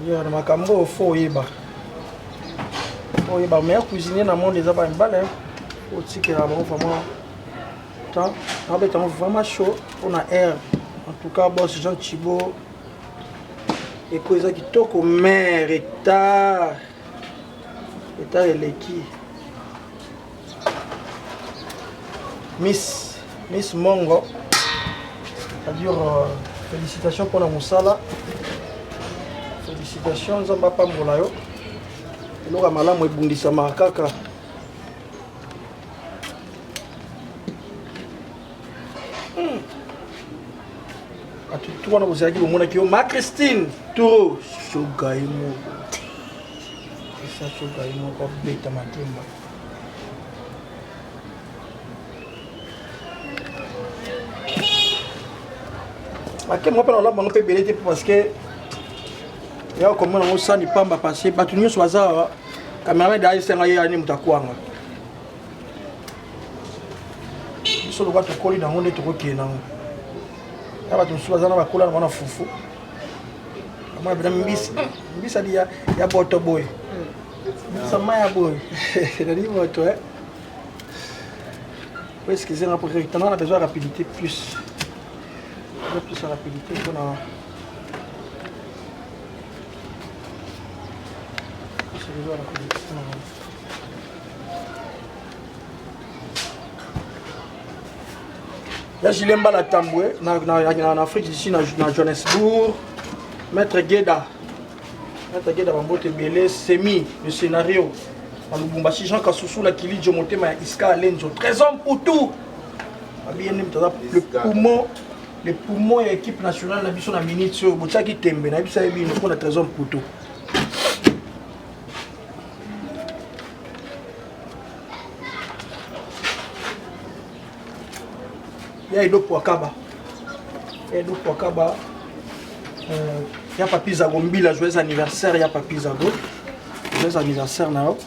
Na makambo oyo fo oyeba, oyeba meilleur cuisinier na monde eza bamibale, otikela bango vraiment temps, nabeta yango vraiment chaud mpona air. En tout cas, boss Jean Chibo, eko eza kitoko, mais retard, retard eleki. Miss Miss Mongo, c'est-à-dire félicitations mpona mosala, félicitations, Nzambe apambola yo. Eloko ya malamu ebundisamaka kaka. Bato tu wana bozalaki, bomonaki yo ma Christine Turo shoga ye moko, esa shoga ye moko abeta matemba. Makemba mpe na olamba yango mpe ebele te parce que ya komona yango sani pamba, parce bato nyonso baza awa. Cameraman da esenga ye ani moto akwanga biso lokwa tokoli nango nde tokokende nango. Ya bato mosusu baza na bakola na wana fufu, amona bena mbisi, mbisi adi ya, ya boto boye, mbisi mai ya boye nali boto. Eh, excusez nga, pour tanga na besoin ya rapidité, plus plus ya rapidité mpona plus besoin ya rapidité mpona. Ya Julien Mbala Tambwe na, na, na, na Afrique d'ici na, na Johannesburg. Maître Gueda. Maître Gueda bambote ebele semi le scénario na Lubumbashi Jean Kasusula Kilidjo motema ya Iska Alenzo Trésor Mputu. Babi ye nde moto aza le poumon le poumon ya équipe nationale na biso na minute oyo botiaki tembe nayebisa ye bino mpo na Trésor Mputu. Ya Edo Pwakaba. Ya Edo Pwakaba. Euh, ya Papi Zago Mbila, joyeux anniversaire ya Papi Zago. Joyeux anniversaire na yo.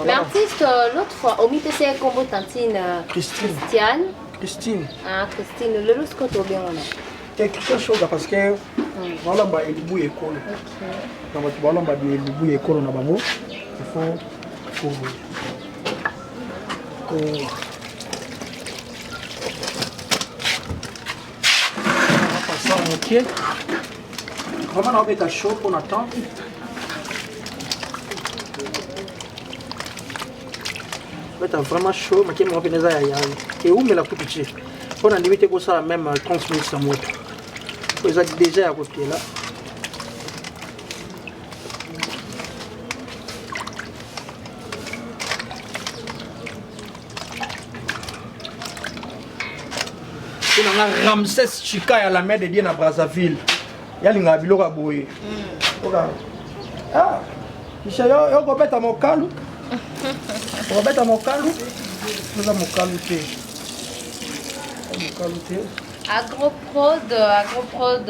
Mais artiste, euh, l'autre fois, au MIPC Combo Tantine euh, Christine. Christiane. Christine. Ah, Christine, le loup qu'on bien on a. Te Christian Shoga parce que balamba elubu ekolo. Na bato balamba elubu ekolo na bango. Il faut ko ko pasa moke. Vraiment naobeta chaud mpona temps. Beta vraiment chaud, makemba moko mpenza eza ya ya eumela kutu te. Mpo na ndimi te kosala même 30 minutes na moto. Po eza déjà ya kotela. Mpo na nga Ramsès Chika ya la mère de Dieu na Brazzaville. Yalingaka biloko ya boye. Oka. Ah, Michel, yo yo kobeta mokalu. Okobeta mokalu. Oza mokalu te. Mokalu te. Agroprod, Agroprod,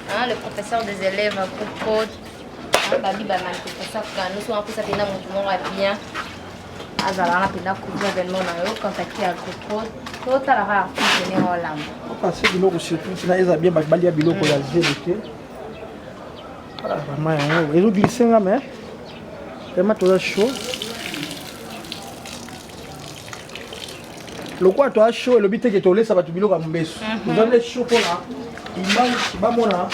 hein, le professeur des élèves, Agroprod, hein, babi ba manifestation kaka nyonso wana mposa mpenza moto moko ya bien azala wana mpenza couvre événement na yo contacte Agroprod totalaka artiste ndenge olamba. Opase biloko surtout na eza bien bato balia biloko ya zelo te. Ah, vraiment yango ezo glisse nga mais vraiment toza chaud. Lokola toza chaud elobi te ke tolesa bato biloko ya mobesu. Toza nde chaud mpona image bamona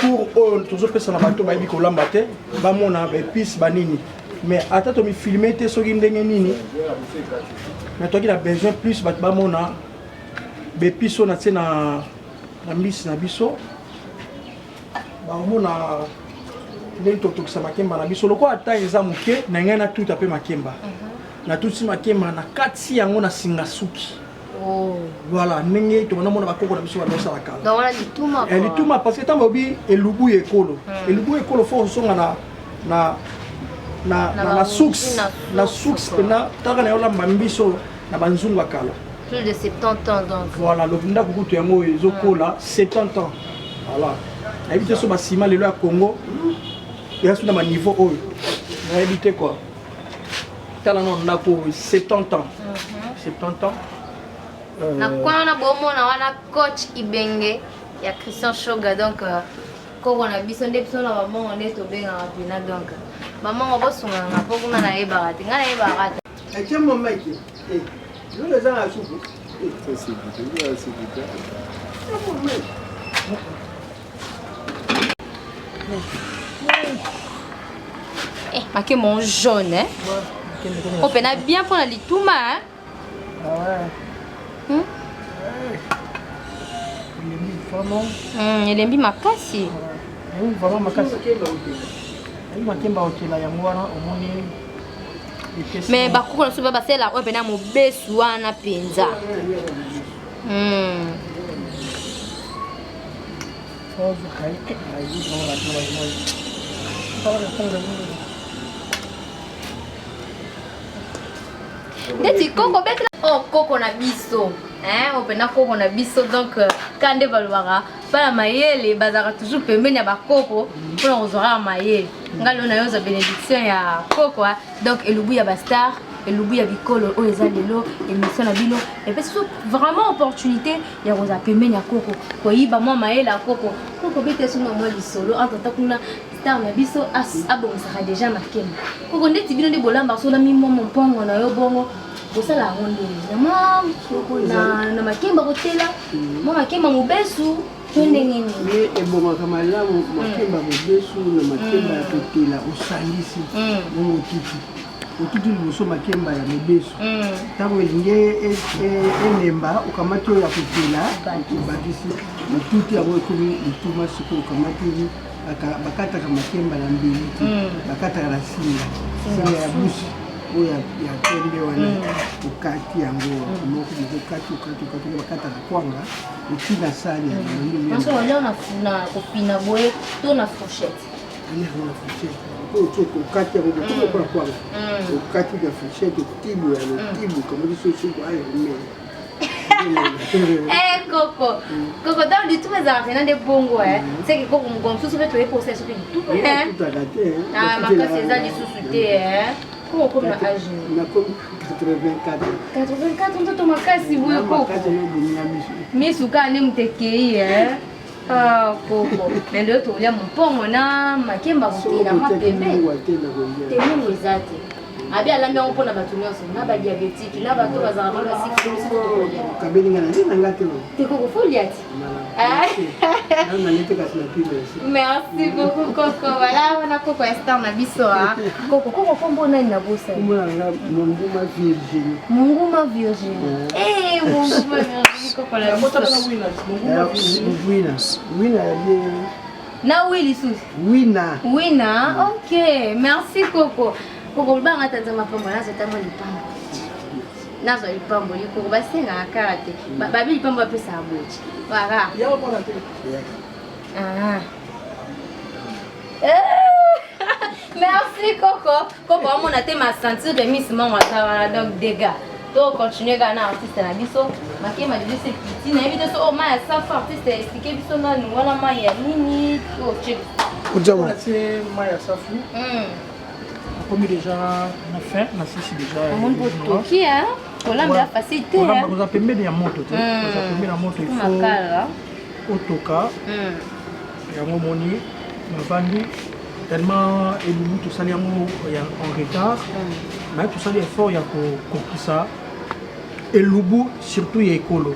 cours oyo tozopesa na bato bayebi kolamba te, bamona baepice banini. Mais ata tomifilme te soki ndenge nini, mais toki na besoin plus bato bamona baepice oyo natie na na mbisi na biso, bakomona ndenge totokisa makemba na biso. Lokola ata eza moke na ngai natuta mpe makemba, natuti makemba na kati yango na singa suki. Oh. Voilà ndenge tobanda mona bakoko na biso bandosala kala. Donc wana lituma Eh, lituma parce que ntango balobi elubu ya ekolo, elubu ya ekolo fo ozonga na na na Na na, na ba source, na na source, source quoi. mpena taka na yo olamba mbiso na banzungu ya kala. Plus de 70 ans donc. Voilà, lobi ndako kutu yango oyo ezokola 70 ans. Voilà. Nayebi te so basima lelo ya Congo eza so na baniveau oyo. Nayebi te quoi. Tala nano ndako oyo 70 ans. 70 ans. Na kwana wana bomona wana coach Ibenge ya Christian Shoga donc euh, koko na biso nde biso na bamongo nde tobengaka mpena donc bamongo bosungaka mpo kuna nayebaka te ngai nayebaka te. Etie mo mike. Eh, yo eza na supu. Ça, c'est goûté, ça, c'est goûté. Eh, makemba ngo jaune hein? Oyo mpena bien mpona lituma hein? Ah ouais. Hmm? Elembi vraiment. Elembi makasi. Elembi vraiment makasi. Elembi makemba otela yango wana omoni. Mais bakoko na biso ba basalela oyo mpena mobesu wana mpenza. Neti koko betela oh koko na biso hein, oyo mpena koko na biso donc euh, ka nde balobaka bana mayele bazalaka toujours pembeni ya bakoko mpona kozwa kaka mayele. Ngai lelo nayo ozwa bénédiction ya koko hein. Donc elubu ya bastar, elubu ya bikolo oyo eza lelo émission na bino epesi biso vraiment opportunité ya kozala pembeni ya koko, koyiba mwa mayele ya koko. Koko bete so na mwa lisolo entre temps kuna star na biso abongisaka déjà makemba. Koko ndeti bino nde bolambaka so na mimwa mpongo na yo bongo bosala yango ndenge na mwa na makemba kotela mwa makemba mobesu to ndenge nini? Ye ebongaka malamu makemba mobesu na makemba ya kotela osangisi bongo otuti. Otuti liboso makemba ya mobesu, ntango elingi elemba, okamati oyo ya kotela, obakisi, otuti yango, ekomi lituma. Sikoyo okamati, bakataka makemba na mbeli te, bakataka na singa, singa ya busi oyo ya pembe wana. Okati yango moko moko, okati, okati, okati, bakataka kwanga, oti na sani ya olia na kofina boye to na fourchette? Aliaka na fourchette. Oyo okati yango bokomi lokola kwanga, okati na fourchette, otibu ya lotibu, okamati soso ayo omela. Eh, koko, koko, donc lituma ezalaka mpena nde bongo. Seke koko, mokolo mosusu mpe toye kosa soki lituma tutaka te. Makasi eza lisusu te. Koko, komi na age? Nakomi 84. 84, nzoto makasi boye koko? Makasi, nobomia miso. Misu kaka nde moto ekei. Koko, mais lelo tokolia mopongo na makemba kotela mwa pembe. Te, mungu eza te. Abi alambi yango mpona bato nyonso, na badiabétique, na bato bazalaka makasi. Biso tokolia. Kabelinga na nde nanga te. Te koko, folia ti. Nalete kasi na pime. Merci beaucoup koko. Voilà, wana koko ya star na biso. Koko, koko, kombo nani na bosani? Kombo na nga Monguma Virginie. Monguma Virginie. Eh, Monguma Virginie, koko na biso. Wina, wina ya bien. Na wi lisusu? Wina. Wina, ok, merci koko. Koko, lobanga ta Nzambe apambo. Nazwa ntango lipambo, nazwa lipamboli. Koko, basengaka kaka te, babi lipambo bapesaka boye. Voilà. Ah. Merci koko. Koko amona te, ma sentir que miss mango aza wana. Donc dégâts, to continue kaka na artiste na biso. Makemba deja sekiti, nayebi te so oyo mai ya safu. Artiste, explique biso nanu wana mai ya nini otie? Natie mai ya safu. Nakomi déjà na fin, nasisi déjà. Omoni botoki kolamba facile te. Koza pembeni ya moto te, koza pembeni ya moto, il faut otoka yango. Omoni navandi tellement elubu, tosali yango en retard, mais tosali effort ya kokokisa elubu, surtout ya ekolo,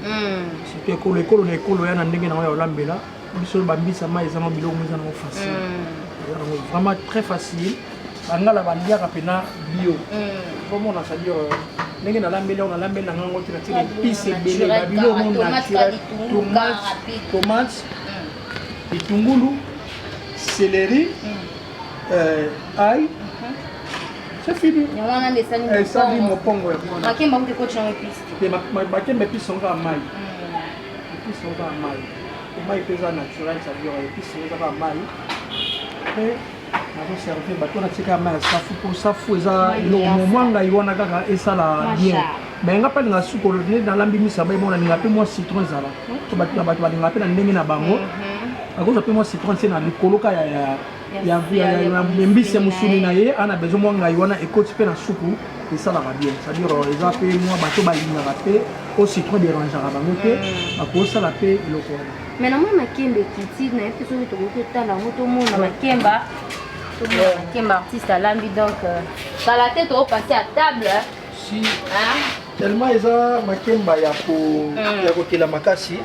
surtout ekolo, ekolo na ekolo ya na ndenge nango ya kolambela. Biso bambisa mai eza nango, biloko eza nango facile, eza nango vraiment très facile. Bangala baliaka mpena bio. Omona, c'est-à-dire ndenge nalambeli yango, nalambeli na ngango te, natie épice ebele, babiloko mo naturel, tomate, litungulu, céleri, ail, c'est fini. Wana nde esali. Esali mopongo yango wana. Makemba kuti ekoti yango épice te? Makemba épice yango kaka mai, épice yango kaka mai. Mai mpe eza naturel, c'est-à-dire épice yango eza kaka mai. Mpe nazoservir bato, natika mai ya safu, mpo safu eza eloko mwa ngai wana kaka esala bien. Mais nga mpe alinga suku nde nalambi misaba emo, nalinga mpe mwa citron ezala to bato na bato balinga mpe na ndenge na bango. Akozwa mpe mwa citron tie na likolo ka ya mbisi ya mosuni na ye, ana besoin mwa ngai wana ekoti mpe na suku, esalaka bien. C'est-à-dire eza mpe mwa bato balingaka mpe o citron dérangeaka bango te, bakosala mpe eloko wana. Mais namoni makemba ekiti, nayebi te soki tokoki totala yango, tomona makemba, tomona makemba artiste alambi. Donc kala te tokopase à table. Si tellement eza makemba ya kotela makasi.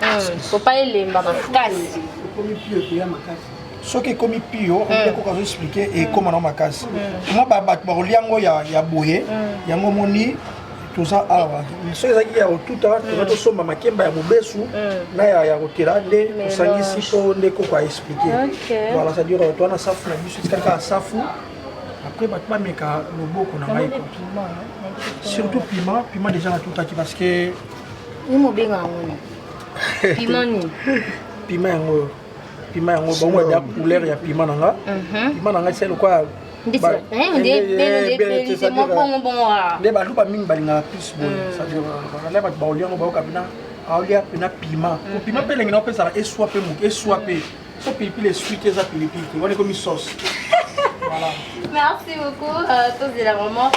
Kopa elemba makasi. Ekomi pio, ekoya makasi. Soki ekomi pio, ekoka azo expliquer, ekóma na makasi. Mwa bato bakolia yango ya boye. Yango omoni toza awa, soki ezalaki ya kotuta, toza tosomba makemba ya mobesu na ya kotela nde tosangisi, mpo nde koko aexpliquer. Voilà, c'est-à-dire toza na safu na biso, etikali kaka safu. Après bato bameka loboko na ngai, surtout piment. Piment déjà natutaki parce que Ni mobenga yango nini? Piment nini? Piment yango, piment yango bango ya couleur ya piment na nga. Piment na nga esi lokola nde baluba mingi balingaka plus boye, c'est-à-dire bato baolia yango, bayoka mpena aolia mpena piment. Po piment mpe elengi na opesaka eswa mpe moke, eswa mpe so pilipili eswi te, eza pilipili te, wana ekomi sauce. Voilà. Merci beaucoup. Tozela vraiment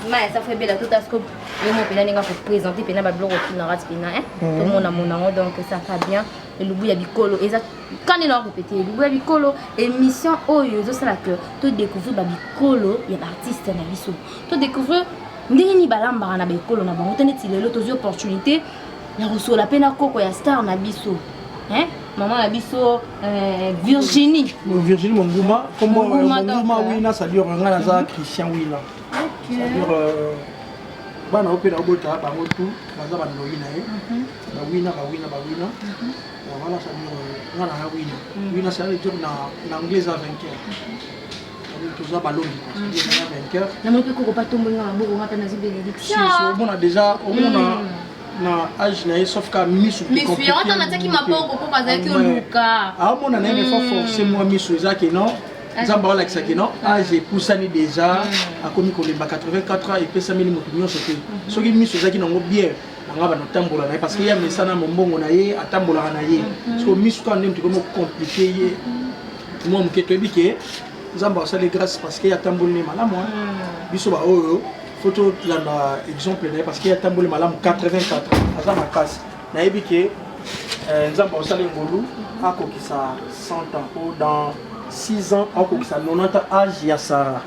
mai ya safu ebela tout asko yo mo mpena ndenge akoprésente mpena babiloko tuna rati mpena tomona mona yango. Donc ça va bien. Elubu ya bikolo eza kani na répété, elubu ya bikolo, émission oyo ezosala que todécouvrir babikolo ya baartiste na biso, todécouvrir ndenge nini balambaka na baekolo na bango te. Neti lelo tozwi opportunité ya kosola mpe na koko ya star na biso, hein? Mama na biso Virginie. Virginie Monguma, kombo Monguma Wina, c'est-à-dire nga naza Christian Wina. C'est-à-dire bana oyo mpe naobota bango tout baza bandoyi na ye. Bawina, bawina, bawina. Voilà, c'est-à-dire nga na wina. Wina, ça veut dire na anglais eza vainqueur. C'est-à-dire toza balongi quoi. C'est-à-dire nga vainqueur. Namoni mpe koko patombolinga maboko, nga mpe nazwi bénédiction. Si, omona déjà, omona na âge na ye, sauf ka misu. Misu yango, ntango natiaki maboko, koko azalaki oluka. Aomona na ye, mais faut forcer mwa misu. Eza ke non, Nzambe aolakisa ke non, âge epusani déjà, akomi kolemba. 84 ans epesameli moto nyonso te. Soki miso ezalaki nango bien, nanga bana otambola na ye, parce que ye amesana mombongo na ye, atambolaka na ye. Soki misu kaka nde moto ekomi compliqué ye mwa moke, toyebi ke Nzambe asali grâce parce que ye atamboli ne malamu. Biso baoyo faut tolanda exemple na ye, parce que ye atamboli malamu, 84 ans, aza makasi. Nayebi ke Nzambe asali ngolu, akokisa 100 ans po dans 6 ans akokisa 90 ans, âge ya Sara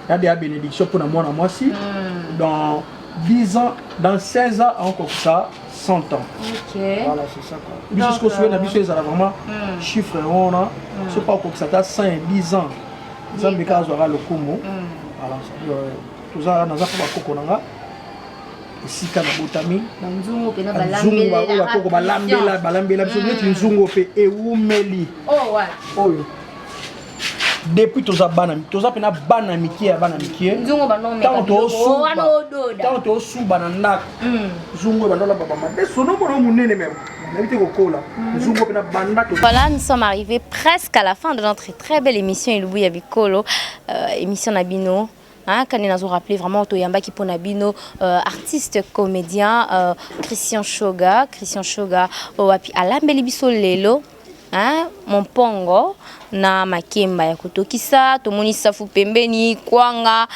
ya deya bénédiction mpona mwana mwasi. Dans 10 ans, dans 16 ans akokisa 100 ans. Voilà, c'est ça quoi. Biso sikoyo soye na biso ezala vraiment chiffre wana. So mpa okokisa ata 110 ans, Nzambe kaka azwaka lokumu. Voilà, toza naza mpo bakoko na nga esika nabotami. Banzungu mpena. Nzungu oyo bakoko balambela, balambela biso neti nzungu mpe ewumeli. Oyo depuis toza bana, toza mpena bana mike ya bana mike. Ntango tosuba na ndako, nzungu oyo bandolamba bamadeso nomona monene, même nayebi te kokola nzungu mpena banda. Voilà, nous sommes arrivés presque à la fin de notre très belle émission Elubu ya Bikolo, émission na bino. Hein, quand nous rappelé vraiment toyambaki pona bino artiste comédien Christian Shoga, Christian Shoga owapi alambeli biso lelo, hein, mopongo na makemba ya kotokisa. Tomoni safu pembeni, kwanga,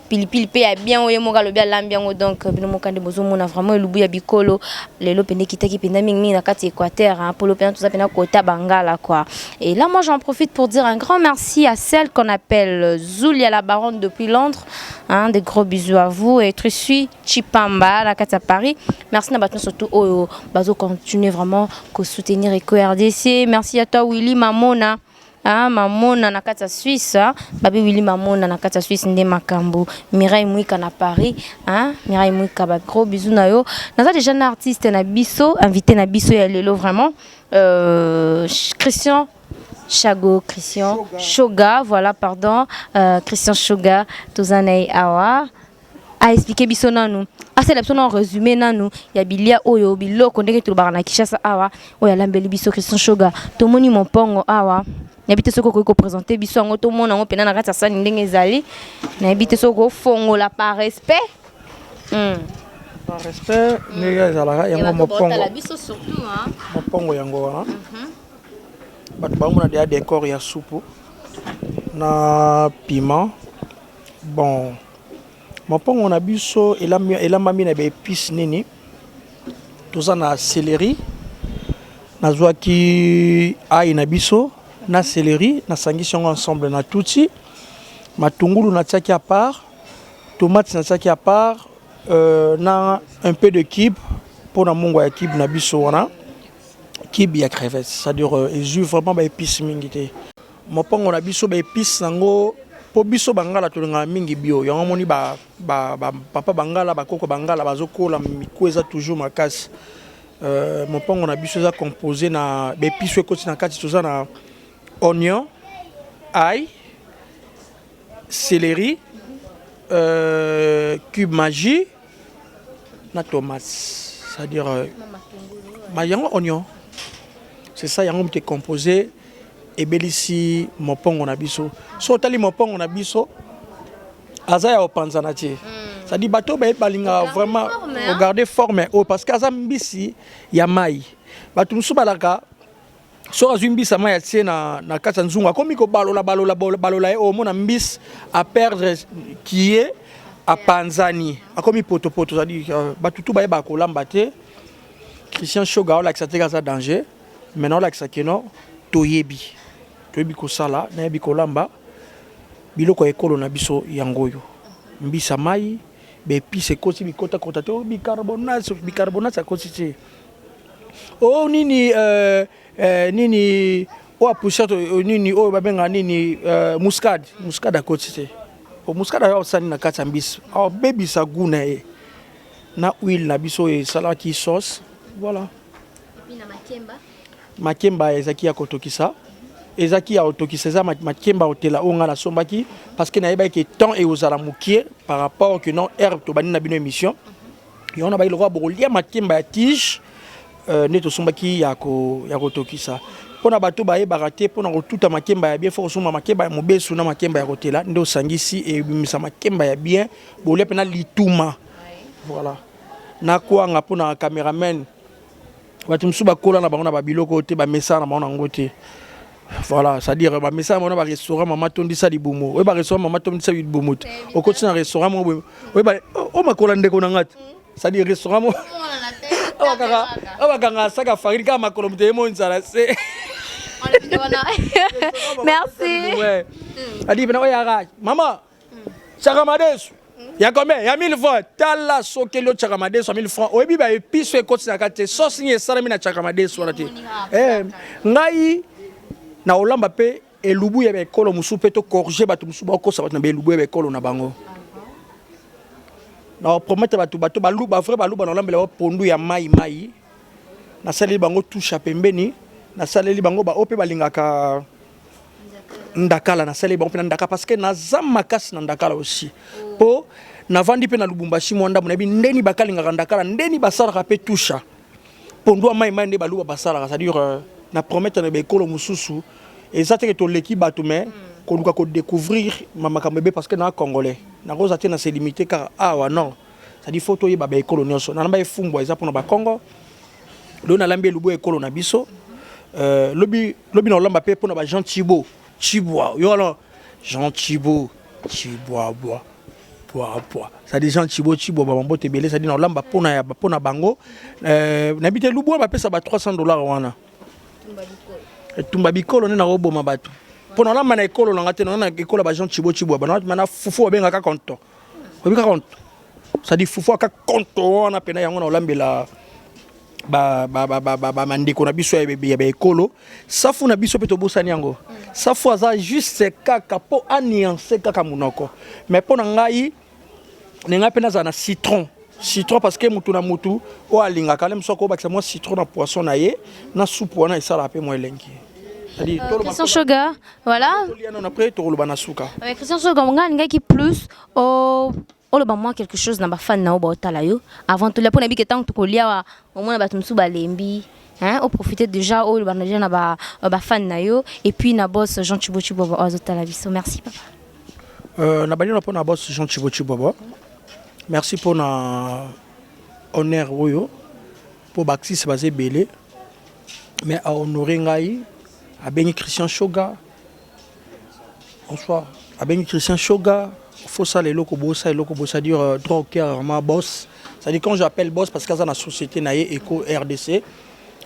pilipili mpe ya bien oyo moko alobi alambi yango. Donc bino moko nde bozomona vraiment elubu ya bikolo lelo mpenza ekitaki mpenza mingimingi na kati ya Équateur, hein, polo mpenza toza mpenza kota bangala quoi. Et là, moi, j'en profite pour dire un grand merci à celle qu'on appelle Zulia la baronne depuis Londres, hein, des gros bisous à vous, et Trusui Chipamba na kati ya Paris. Merci na bato surtout oyo bazo continuer vraiment ko soutenir Eco RDC. Merci à toi Willy Mamona, ah, Mamona na kati ya Suisse, ah, babi Willy Mamona na kati ya Suisse nde makambo. Mireille Mwika na Paris, ah, Mireille Mwika, ba gros bisous na yo. Naza déjà na artiste na biso, invité na biso ya lelo vraiment, Christian Chago, Christian Shoga, voilà, pardon, Christian Shoga, toza na ye awa a expliquer biso nanu, asala biso na résumé nanu ya bilia oyo, biloko ndenge tolobaka na Kinshasa awa, oyo alambeli biso Christian Shoga. Tomoni mopongo awa, nayebi te soki okoki ko présenter biso yango, tomona yango mpena na kati ya sani ndenge ezali. Nayebi te soki okofongola par respect. Par respect, ndenge ezalaka yango mopongo. Biso surtout, hein. Mopongo yango wana, bato baomona deya décor ya supu na piment. Bon, mopongo na biso elambami na ba épices nini? Toza na céleri, nazwaki ail na biso na céleri, nasangisi yango ensemble na tuti matungulu natiaki à part, tomate natiaki à part, na un peu de cube mpona mungwa ya cube na biso wana, cube ya crevette. C'est-à-dire ezwi vraiment ba épices mingi te mopongo na biso. Ba épices yango, mpo biso bangala tolingaka mingi bio. Yango moni bapapa bangala, bakoko bangala bazokola, miku eza toujours makasi. Mopongo na biso eza composé na ba épices oyo ekoti na kati. Toza na oignon, ail, céleri, cube Maggi na tomate, c'est-à-dire yango oignon, c'est ça. Yango moto e composé ebelisi mopongo na biso. So otali mopongo na biso, aza ya kopanzana te. C'est-à-dire bato baye balingaka vraiment o garder forme oyo, parce que aza mbisi ya mai. Bato mosusu balaka soki azwi mbisi ya mai, atie na kati ya nzungu, akomi kobalola balola balola ye, omona mbisi a perdre kie, apanzani, akomi potopoto. C'est-à-dire bato tu bayebaka kolamba te. Christian Shoga aolakisa te aza danger, mais naolakisa keno toyebi kosala, nayebi kolamba biloko ya ekolo na biso. Yango oyo mbisa mai, ba épices ekoti bikotakota te, bicarbonate, bicarbonate akoti te o nini, nini oyo ya poussière, nini oyo babengaka nini, muscade, muscade akoti te. Po muscade ayo osali na kati ya mbisi abebisa goût na ye na huile na biso oyo esalaki sauce, voilà. Makemba ezalaki ya kotokisa, ezalaki ya kotokisa, eza makemba otela oyo ngai nasombaki parce que nayebaki ke temps ekozala mokie par rapport que non heure tobandi na bino émission yango na baki lokola bokolia makemba ya tige nde tosombaki ya kotokisa. Mpona bato bayebaka te, mpona kotuta makemba ya bien, faut kosomba makemba ya mobesu na makemba ya kotela, nde osangisi ebimisa makemba ya bien, bolia mpena lituma. Voilà, na kwanga mpona cameraman. Bato mosusu bakola na bango na babiloko oyo te, bamesana na bango nango te. Voilà, c'est-à-dire bamesana bango na barestaurant mama tondisa libumu. Oyo barestaurant mama tondisa libumu te, okoti na restaurant moko boye, oyeba oyo makola ndeko na nga te, c'est-à-dire restaurant moko oyo bakanga saka ya farine kaka makolo, moto ye mo nzala se. Merci. Adi pena oyo yaka mama tiaka madesu ya combien? Ya 1000 francs. Tala, sokeli otiaka madesu ya 1000 francs, oyebi baépices ekoti na kati te, sauce nini esalami na tiaka madesu wana te. Ngai na olamba mpe elubu ya baekolo mosusu mpe tocorriger bato mosusu bakokosa bato na baelubu ya baekolo na bango. Na promettre bato, bato baluba, vrai baluba, na olambela bango pondu ya mai mai, nasaleli bango touche ya pembeni, nasaleli bango baoyo mpe balingaka ndakala, nasaleli bango mpe na ndakala parce que naza makasi na ndakala aussi, mpo navandi mpe na Lubumbashi mwa ndambo, nayebi ndeni bakalingaka ndakala, ndeni basalaka mpe tusha pondu ya mai mai nde baluba basalaka. C'est-à-dire na promettre na baekolo mosusu eza teke toleki bato, mais koluka kodécouvrir makambo ebe parce que na Congolais nakozala te na se limité kaka awa, non. C'est-à-dire faut toyeba baekolo nyonso. Nalamba efumbwa, eza mpona Bakongo. Lelo nalambi elubu ekolo na biso, lobi lobi na olamba mpe mpona ba Jean Chibo Chibwa yo wana, Jean Chibo Chibwabwa bwa bwa, c'est-à-dire Jean Chibo Chibwa, bambote ebele. C'est-à-dire na olamba mpona bango. Nayebi te elubu wana bapesa ba 300 $ wana, etumba bikolo nde nakoboma bato mpo na olamba na ekolo nanga te, na ekolo ya ba Jean Chibo Chibwa bana fufu babengaka konto, oyebi kaka konto, c'est-à-dire fufu aka konto wana mpena yango na olambela bandeko na biso ya baekolo. Safu na biso mpe tobosani yango. Safu aza juste kaka mpo anuance kaka monoko, mais mpo na ngai na ngai mpe nazala na citron, citron, parce que mutu na mutu oyo alingaka le mosu akobakisa mwa citron na poisson na ye na supu wana, esalaka mpe mwa elengi. Christian Sugar, voilà. Après tokoloba na suka. Christian Sugar, ngai alingaki plus oloba mwa quelque chose na bafans na yo baotala yo avant tolia, mpo na bike ntango tokolia wa omona bato mosusu balembi, hein, oprofite déjà oyo oloba déjà na bafans na yo et puis na boss Jean Chibo Chibobo azotala biso. Merci papa. Na bandi na mpo na boss Jean Chibo Chibobo, merci mpona honneur oyo, mpo baartiste baza ebele, mais ahonore ngai, abengi Christian Shoga. Bonsoir, abengi Christian Shoga, fosala eloko bosa eloko bo, c'est-à-dire droit au cœur vraiment boss. C'est-à-dire quand j'appelle boss, parce que aza na société na ye Eco RDC,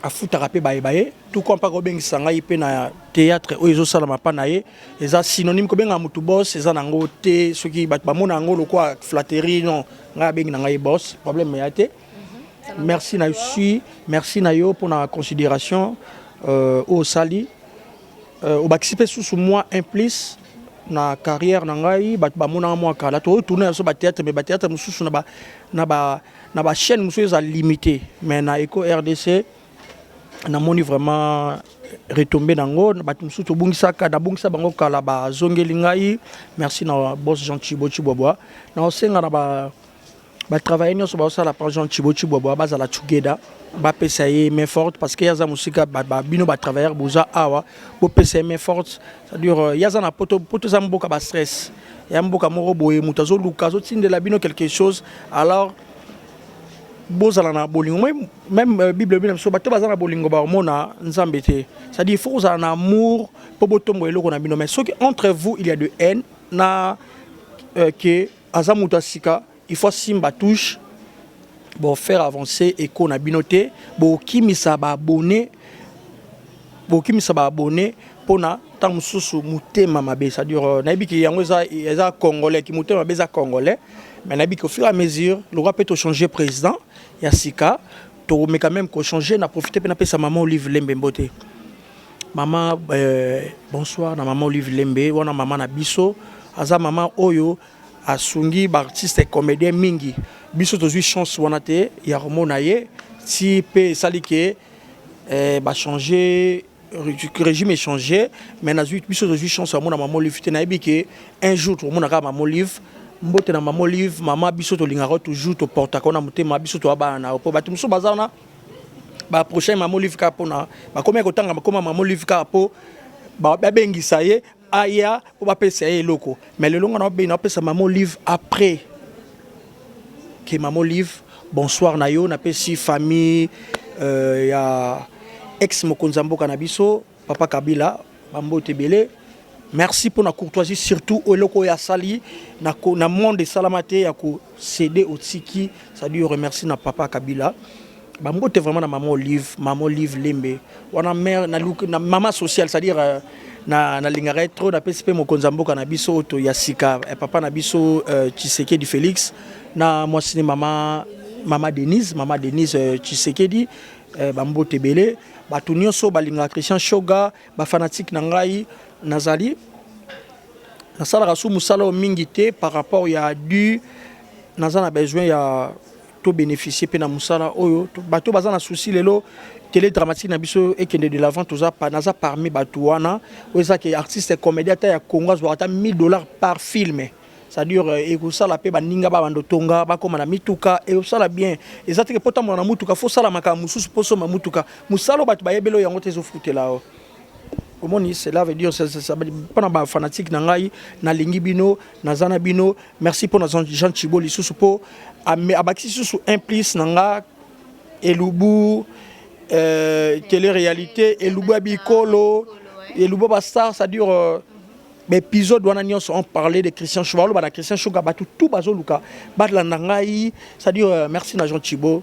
afutaka mpe bayeba ye tout comme mpaka obengisa ngai mpe na théâtre oyo ezosalama mpa na ye. Eza synonyme kobenga motu boss, eza nango te soki bato bamona yango lokwa flatterie, non. Ngai abengi na ngai boss, problème eya te. Merci na si, merci na yo mpona considération oyo osali, obakisi mpe susu mwa un plus na carrière na ngai. Bato bamonaka mwa kala totourne na biso bathéâtre, mais bathéâtre mosusu na bachaîne mosusu eza limité, mais na Eco RDC namoni vraiment retombé nango. Bato mosusu tobungisaka, nabungisa bango kala, bazongeli ngai. Merci na boss Jean Chibo Chibwabwa. Na osenga na ba batravaille nyonso baosala pa Jean Chibo Chibwabwa, bazala together, bapesa ye main forte, parce que ye aza mosika. Bino batravailleur boza awa, bopesa ye main forte. C'est-à-dire ye aza na poto, poto eza mboka bastress ya mboka moko boye, moto azoluka azotindela bino quelque chose. Alors bozala na bolingo. Même Bible bino biso bato baza na bolingo baomona Nzambe te. C'est-à-dire il faut kozala na amour mpo botombola eloko na bino. Mais soki entre vous il y a de haine na ke aza moto ya sika, il faut asimba touche bon faire avancer eko na bino te, bokimisa baabonné, bokimisa baabonné mpona ntango mosusu motema mabe. C'est-à-dire nayebi ke yango eza congolais ki motema mabe, eza congolais, mais nayebi ke au fur et à mesure lokwa mpe tochange président ya sika, tokomeka même kochange. Na profite mpe napesa mama Olive Lembe mbote. Mama, bonsoir na mama Olive Lembe wana, mama na biso. Aza mama oyo asungi ba artistes comédiens mingi. Biso tozwi chance wana te ya komona ye ti pe esali ke eh, ba changer régime échangé, mais nazwi, biso tozwi chance ya komona mama Olive te. Nayebi ke un jour tokomona kaka mama Olive. Mbote na mama Olive, mama biso tolingaka toujours, toportaka na motema, biso toya bana na yo, po bato mosusu baza wana ba prochain mama Olive kaka mpona bakomi ya kotanga bakoma mama Olive kaka mpo babengisa ye aya mpo bapesa ye eloko. Mais lelo nga naopesa mama Olive après ke mama Olive, bonsoir na yo. Napesi famille ya ex mokonzi ya mboka na biso, papa Kabila, bambote ebele. Merci mpona courtoisie, surtout eloko oyo asali na monde esalama te ya kocéder otiki, c'est-à-dire remercie na papa Kabila. Bambote vraiment na mama Olive, mama Olive Lembe wana, mère na mama sociale, c'est-à-dire na nalingaka ye trop. Napesi mpe mokonzi ya mboka na biso oyo to ya sika, papa na biso Tshisekedi Félix, na mwasi ne mama Denise, mama Denise Tshisekedi, bambote ebele. Bato nyonso balingaka Christian Shoga, bafanatike na ngai, nazali nasalaka su mosala oyo mingi te par rapport ya du naza na besoin ya to bénéficier mpe na mosala oyo. Bato baza na souci lelo télé dramatique na biso ekende de l'avant. Toza naza parmi bato wana oyo eza ke artiste comédien ata ya Congo azwaka ata 1000 $ par film, c'est-à-dire ekosala mpe baninga babanda otonga, bakóma na mituka, ekosala bien. Eza teke mpo tambola na mutuka, fo osala makambo mosusu mpo osomba mutuka. Mosala oyo bato bayebeli oyo yango te ezofutela o omoni. Cela veut dire mpona bafanatike na ngai, nalingi bino, naza na bino. Merci mpona Jean Chibo lisusu mpo abakisi lisusu un plus na nga elubu télé réalité, elubu ya bikolo, elubu ya bastar, c'est-à-dire baépisode wana nyonso on parlait de Christian Chouga, oloba na Christian Chouga, bato tout bazoluka balanda ngai, c'est-à-dire merci na Jean Chibo.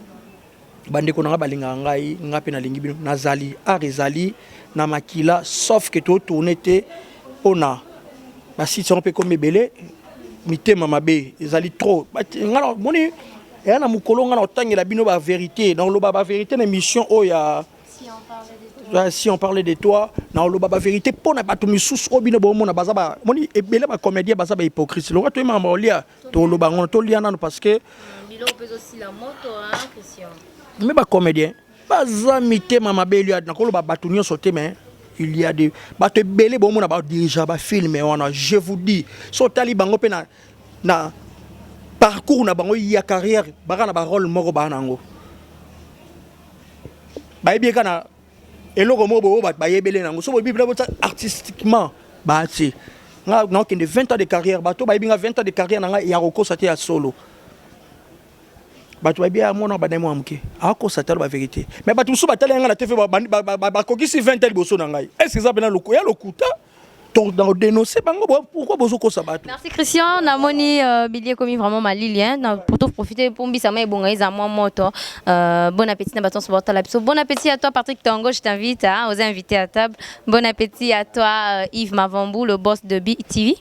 Bandeko na nga balingaka ngai, nga mpe nalingi bino. Nazali art ezali na makila, sauf ke totourne te mpona basite yango mpe ekomi ebele, mitema mabe ezali trop. Nga moni eya na mokolo nga na kotangela bino bavérité, nakoloba bavérité na émission oyo ya Si on parlait de toi. Nakoloba bavérité mpo na bato misusu oyo bino bomona baza moni ebele, bacomédien baza bahypocrite. Loka toyemaka baolia, toloba ngo tolia nano parce que me bacomédien baza mitema mabe. Elia nakoloba bato nyonso te, mais il y a des bato ebele bomona badirige bafilme wana. Je vous dis, so otali bango mpe na parcours na bango ya carrière, baka na barole moko baa nango, bayebi eka na eloko moko boyo bato bayebele nango. So boyebi bina bota artistiquement baatie nga naokende 20 ans de carrière, bato bayebi nga 20 ans de carrière na ngai ya kokosa te, ya solo. Bato bayebi ya mwana bandai mwana moke akosa te, alo bavérité. Mais bato mosusu batali nga na TV, bakokisi 20 ans liboso na ngai. Est ce que eza mpena ya lokuta? Donc dénoncer bango, pourquoi bozokosa bato? Merci Christian. Namoni bilie komi vraiment malili, hein, na pour tout profiter pour mbisa ma ebonga eza mwa moto. Bon appétit na bato nyonso la biso. Bon appétit à toi Patrick Tango, je t'invite, hein, aux invités à table. Bon appétit à toi Yves Mavambou, le boss de BTV.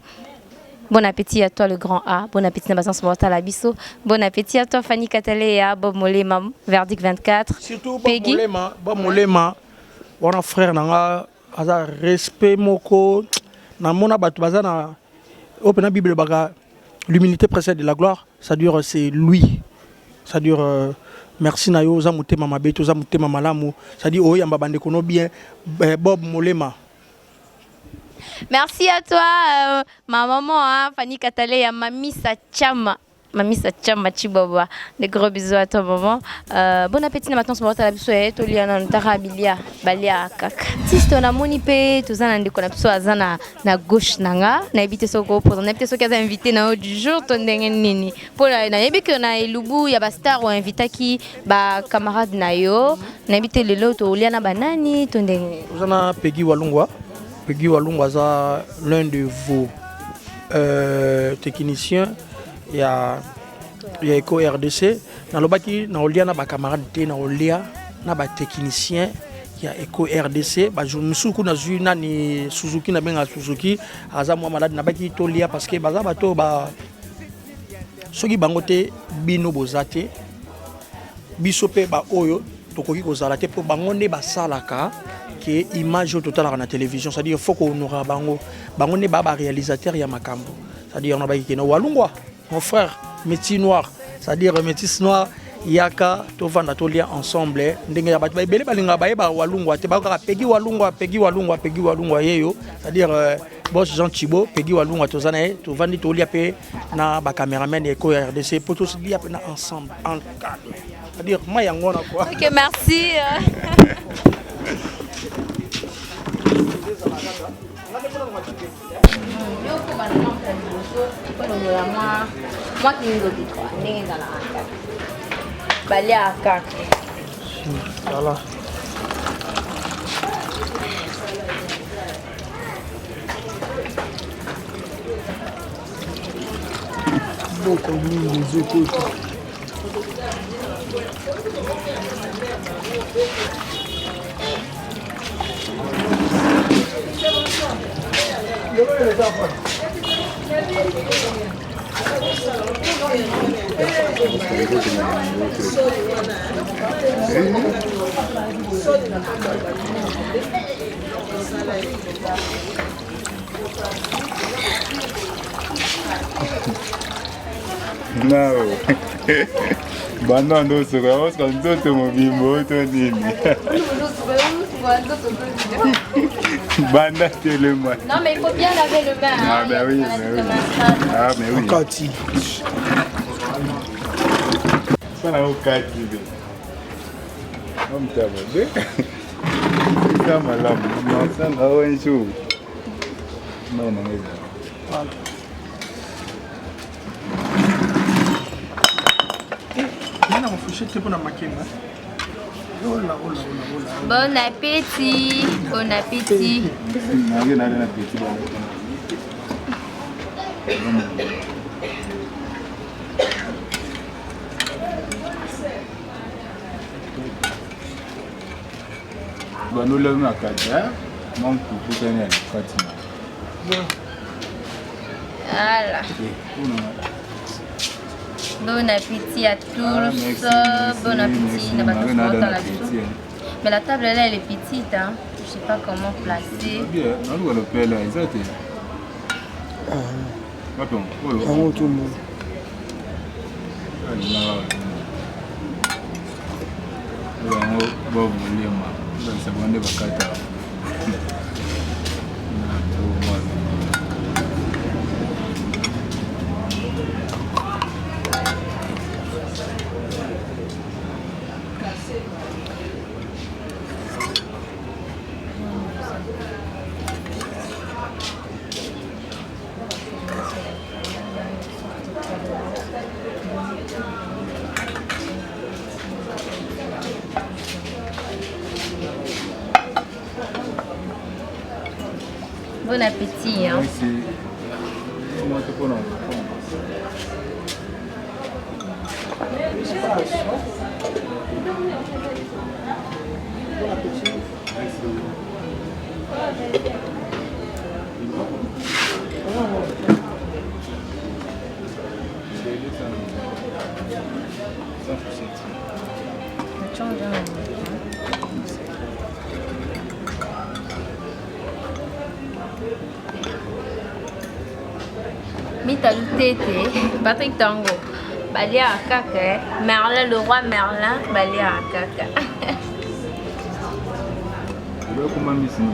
Bon appétit à toi le grand A. Bon appétit na bato nyonso la biso. Bon appétit à toi Fanny Katalea, Bob Molema, Verdict 24. Surtout Bob Molema, Bob Molema wana frère na nga, aza respect moko. Namona bato baza na oyo mpena Bible ebaka l'humilité précède de la gloire, c'est-à-dire c'est lui, c'est-à-dire merci na yo, oza motema mabe te, oza motema malamu, c'est-à-dire oyamba bandeko no bien, Bob Molema. Merci à toi, ma maman, hein, Fanny Kataleya, Mamisa Chama. Mamisa Chama Chiboba. Des gros bisous à toi, maman. Bon appétit na maintenant, ce la biso eh tolia na ntaka bilia balia kaka. Artiste na moni pe toza na ndeko na biso aza na gauche na nga. Nayebi te soko présent, nayebi te soki aza invité na yo du jour to ndenge nini. Po nayebi ke na elubu ya ba star o invitaki ba camarade na yo. Nayebi te lelo tolia na banani to ndenge nini. Toza na Peggy Walungwa. Peggy Walungwa aza l'un de vos techniciens ya Eco RDC. Nalobaki naolia na bacamarade te, naolia na batechnicien ya Eco RDC. Bajour mosusu kuna nazwi nani, Suzuki, nabengaka Suzuki, aza mwa malade. Nabaki tolia parce que baza bato ba soki bango te, bino boza te, biso mpe baoyo tokoki kozala te, mpo bango nde basalaka ke image oyo totalaka na télévision, c'est-à-dire faut kohonorer bango. Bango nde baa baréalisateur ya makambo. C'est-à-dire na baki keno Walungwa, mon frère métis noir, c'est-à-dire métis noir yaka tovanda tolia ensemble ndenge ya bato baebele balingaka bayeba Walungwa te, bakokaka Peggy Walungwa, Peggy Walungwa, Peggy Walungwa yeyo, c'est-à-dire boss Jean Thibault, Peggy Walungwa toza na ye, tovandi tolia mpe na bacameraman ya Eko ya RDC mpo tolia mpe na ensemble en calme, c'est-à-dire mai yango wana quoi. Ok, merci. Mwa kindoki kwa ndenge ezalaka kaka baliaka kaka. Voilà. Biloko mingi ezokota. Nao banda ndo osokola osoka nzoto mobimba oyo to nini? Banda telema. Non, mais il faut bien laver le main. Ah, ben oui, ben oui. Ah, mais oui. Okati. Sala okati be. Omtaba be. Eza malamu. Masanga oyo. Mai na ngai ezala. Nana mafushete mpona makemba. Ola, ola, ola, ola. Bon appétit. Bon appétit. Nange nali na peti bana. Banolami na kati, mwa mpupu kani ya kati na. Voilà. Bon appétit à tous. Ah, merci, merci, Bon appétit. merci. Na bato Marie, nada nyonso na na biso. appétit, hein. Mais la table là, elle est petite. Hein. Je sais pas comment placer. Bien, naluka lopela eza te. Wapi oyo? Yango tomona. Oyo yango bo molema bakisa bango nde bakata. Bon appétit. Hein. Merci. Moi, te mpona kokomba. Sans fourchette. Mita Lutete, Patrick Tango, Balia Kaka, Merlin, le roi Merlin, Balia Kaka. Ekoma mbisi nini?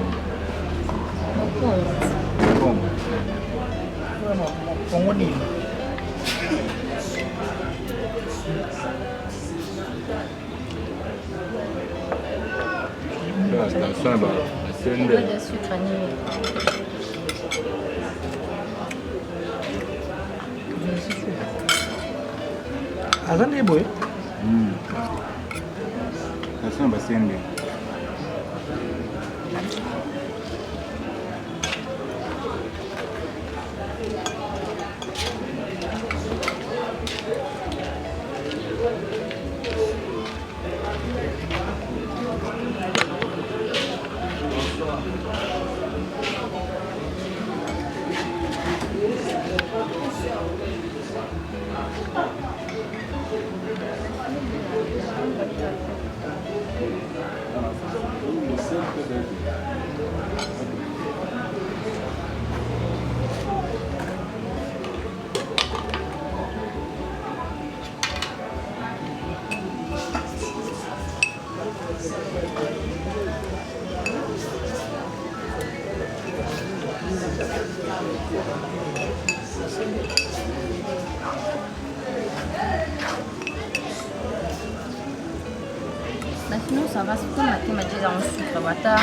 Kongo. Kongo nini? Station ya basende. De sucre animé. Aza nde boye. Station ya basende. Bah, sinon ça va, c'est comme la thème déjà en sucre, bata.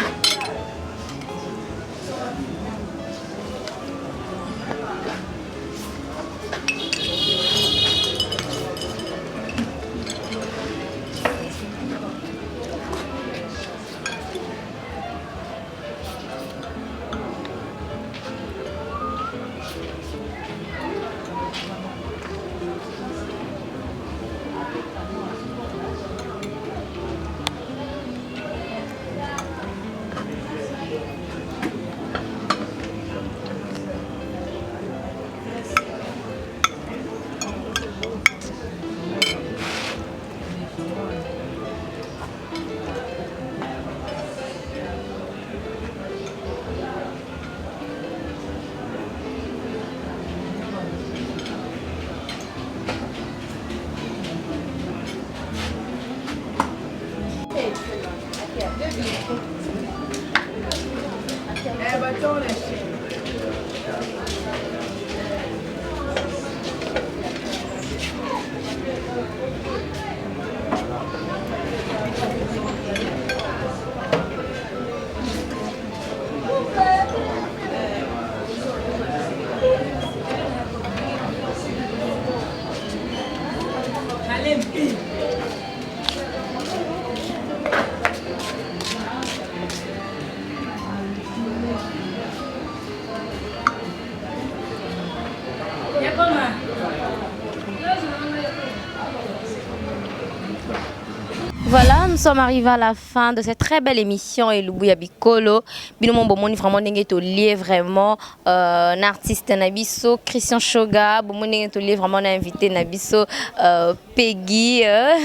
Voilà, nous sommes arrivés à la fin de cette très belle émission Elubu ya Bikolo. Bino bomoni vraiment ndenge tolie vraiment euh, un artiste na biso Christian Shoga, bomoni ndenge tolie vraiment na invité na biso euh, Peggy euh,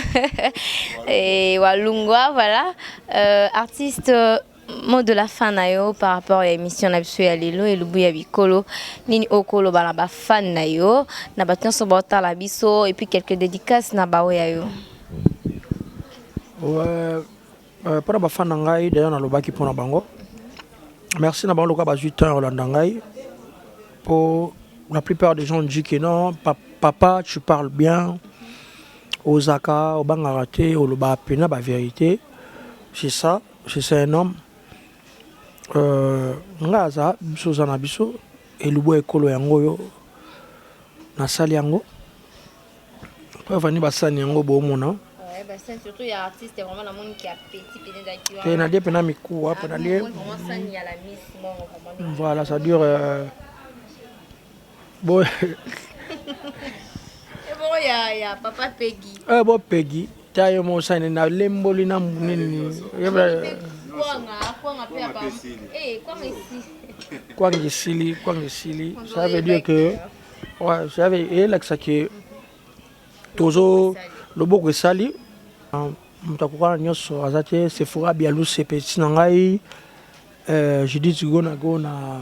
et Walungwa, voilà. Euh, artiste euh, mot de la fin na yo par rapport à l'émission na biso ya lelo Elubu ya Bikolo nini okoloba na ba fan na yo na bato nyonso baotala biso et puis quelques dédicaces na bao ya yo. Ouais, euh, mpona bafan na ngai d'ailleurs nalobaki mpona bango merci na bango lokola bazwi temps ya kolanda ngai po la plupart des gens dit que non pa, papa tu parles bien ozaka obangaka te olobaka mpena bavérité c'est ça c'est ça un homme euh, ngai aza biso oza na biso elubu ekolo yango oyo nasali yango po avandi basani yango boomona Ouais, bah, c'est surtout il y a artiste vraiment dans le monde qui a petit peut-être te nalie mpena mikuwa mpe nalie vraiment ça il y a la miss bon vraiment voilà ça dure euh, bo et bon il y a il y a papa Peggy eh, bo pegi ta yo mosani nalemboli na nini kwanga kwanga pe apa eh kwanga ici kwanga esili kwanga esili ça veut dire que ouais, ça veut elakisa ke tozo loboko esali moto akokana nyonso aza te sephora bialuse peti na ngai euh, judith gonago na,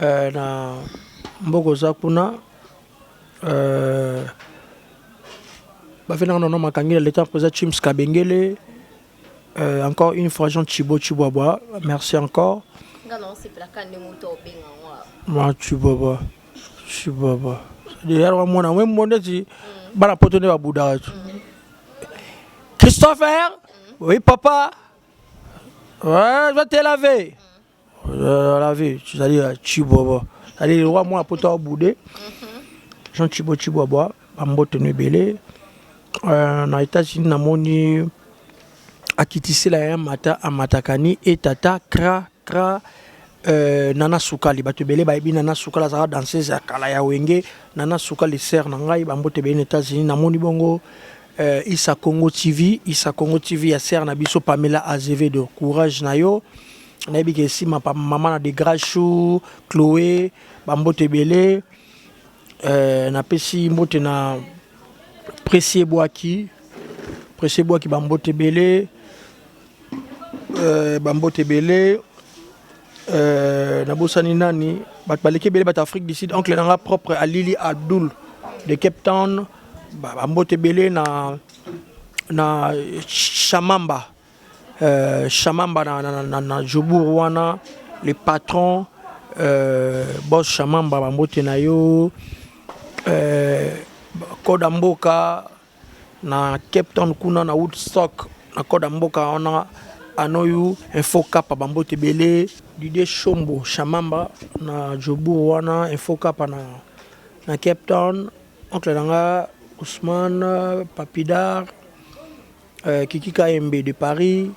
euh, na mboka oza kuna euh, bafendaka nono makangi na l'état président chims kabengele euh, encore une fois jean chibo chibwabwa merci encore nga na osepelaka ndenge uta obenga ngo ma chibwabwa chibwabwa yalwa mwana we mbo ndeti bana poto nde babudaka tu christopher oui papa ouais, je vais te laver euh, laver c'est-à-dire chibwabwa c'est-à-dire roi mwana poto abude jean chibo chibwabwa bambote no ebele euh, na états-unis namoni akitisela ya mata amatakani etata kra kra euh, nana sukali bato ebele bayebi nana sukali azalaka danseuse ya kala ya wenge nana sukali sere na ngai bambote ebele na états-unis namoni bongo euh, isa congo tv isa congo tv ya sere na biso pamela azevedo courage na yo nayebi ke esima pa mama na degrachu chloé bambote ebele euh, napesi mbote na précie bwaki précie bwaki bambote ebele euh, bambote ebele euh, nabosani nani bato baleki ebele bato afrique du sud oncle nanga propre alili abdul de cape town bambote ebele na, na shamamba euh, shamamba na, na, na, na jobour wana le patron euh, boss shamamba bambote na yo euh, koda mboka na cape town kuna na woodstock. Na code ya mboka wana Anoyu info kapa ba mbote ebele. Didier Shombo Shamamba na Jobourg wana info kapa na na Cape Town oncle na nga Ousmane Papidar euh, Kiki Kayembe de Paris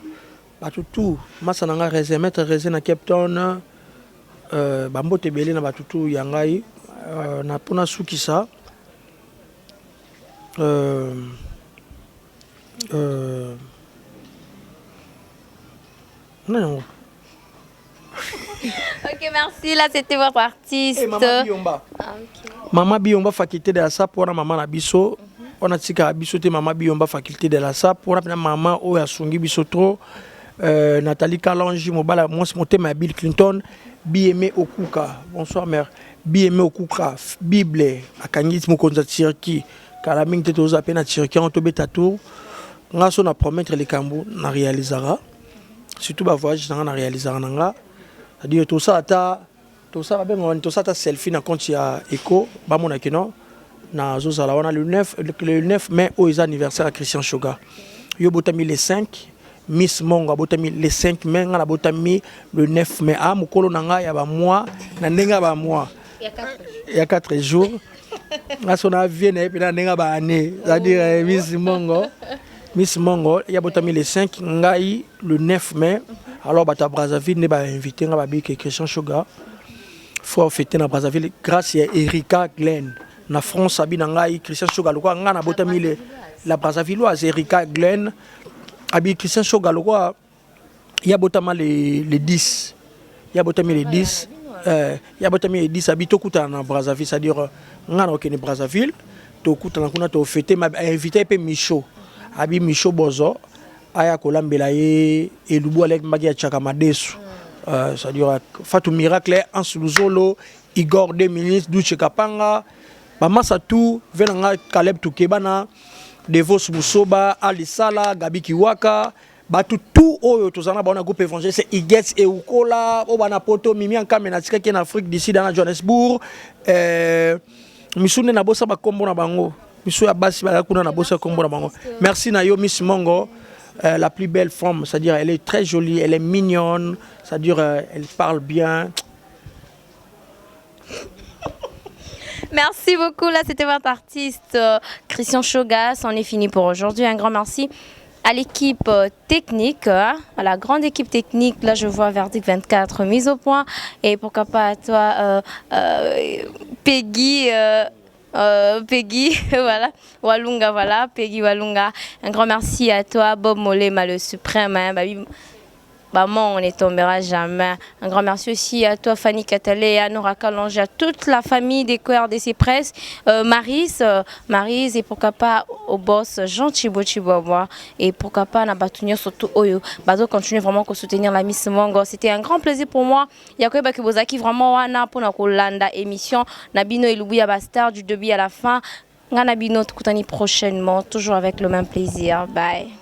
bato tout masa na nga Raisin maître Raisin na Cape Town euh, ba mbote ebele na bato tout ya ngai euh, na pona sukisa euh, Euh, nani yango Ok, merci. Là, c'était votre artiste. Hey, Mama Biyomba. Ah, ok. Mama Biyomba, faculté de la SAP, wana mama na biso. Wana tika biso te Mama Biyomba, faculté de la SAP. Wana pena mama oyo asungi biso trop. Euh, Nathalie Kalonji, mobala mwasi motema ya Bill Clinton. Bieme Okuka. Bonsoir mère. Bieme Okuka, Bible, akangi mokonzi ya Turquie. Kala mingi te toza pe na Turquie yango tobeta tour. Nga so na promettre likambo na realisaka. Surtout ba voyage na nga na realisaka na nga. C'est-à-dire tosala ata tosala benga wani tosala ata selfie na compte ya Echo bamona que non nazozala wana le 9 le 9 mai oyo eza anniversaire ya Christian Shoga. Yo botami le 5 Miss Mongo abotami le 5 mai nga nabotami le 9 mai. Ah mokolo na nga ya ba mois na ndenge ya ba mois ya 4 jours. Nga so na vie na ye mpe na ndenge ya ba année. C'est-à-dire eh, Miss Mongo Miss Mongo ya botami le 5 ngai le 9 mai. Alors bato ya Brazzaville nde ba invité nga babi ke Christian Shoga faut fêter na Brazzaville grâce ya Erika Glenn na France abi na ngai Christian Shoga lokola nga nabotami le la Brazzavilloise Erika Glenn abi Christian Shoga lokola ya botama le, le 10 ya botami le 10 euh, ya botami le 10 abi tokutana na Brazzaville c'est-à-dire euh, nga na okende Brazzaville tokutana kuna tofete ma invité mpe Micho abi Micho Bozo aya kolambela ye elubu aleki mbaki ya chaka madesu euh, c'est-à-dire euh, Fatou Miracle Hans Luzolo Igor 2 minutes Duche Kapanga Ba masa tout ve na nga Caleb Tukebana, Devos Musoba, Ali Sala, Gabi Kiwaka, bato tout oyo tozala na bango na groupe évangéliste Igets Eukola, oyo bana poto Mimi Ankame na tikaki na Afrique du Sud na Johannesburg, euh, misu nde nabosa bakombo na bango misu ya basi baza kuna nabosa kombo na bango. Merci na yo Miss Mongo. Euh, la plus belle femme, c'est-à-dire elle est très jolie, elle est mignonne, c'est-à-dire euh, elle parle bien. Merci beaucoup. Là, c'était votre artiste euh, Christian Chogas. On est fini pour aujourd'hui. Un grand merci à l'équipe euh, technique, hein, à la grande équipe technique. Là, je vois Verdict 24 mise au point. Et pourquoi pas à toi, euh, euh, Peggy. Euh, euh, Peggy, voilà, Walunga, voilà, Peggy Walunga. Un grand merci à toi, Bob Molema, le suprême. Hein, bah, Maman, on ne tombera jamais. Un grand merci aussi à toi, Fanny Catalé, à Nora Kalonge, à toute la famille des RDC Presse, euh, Maris, euh, Maris, et pourquoi pas au boss Jean Chibo Chibobois, et pourquoi pas na Batunio, surtout Oyo. Bazo continue vraiment à soutenir la Miss Mongo. C'était un grand plaisir pour moi. Yakoyeba que bozaki vraiment wana pour na kolanda émission na bino elubu ya ba star du début à la fin. Nga na bino tukutani prochainement, toujours avec le même plaisir. Bye.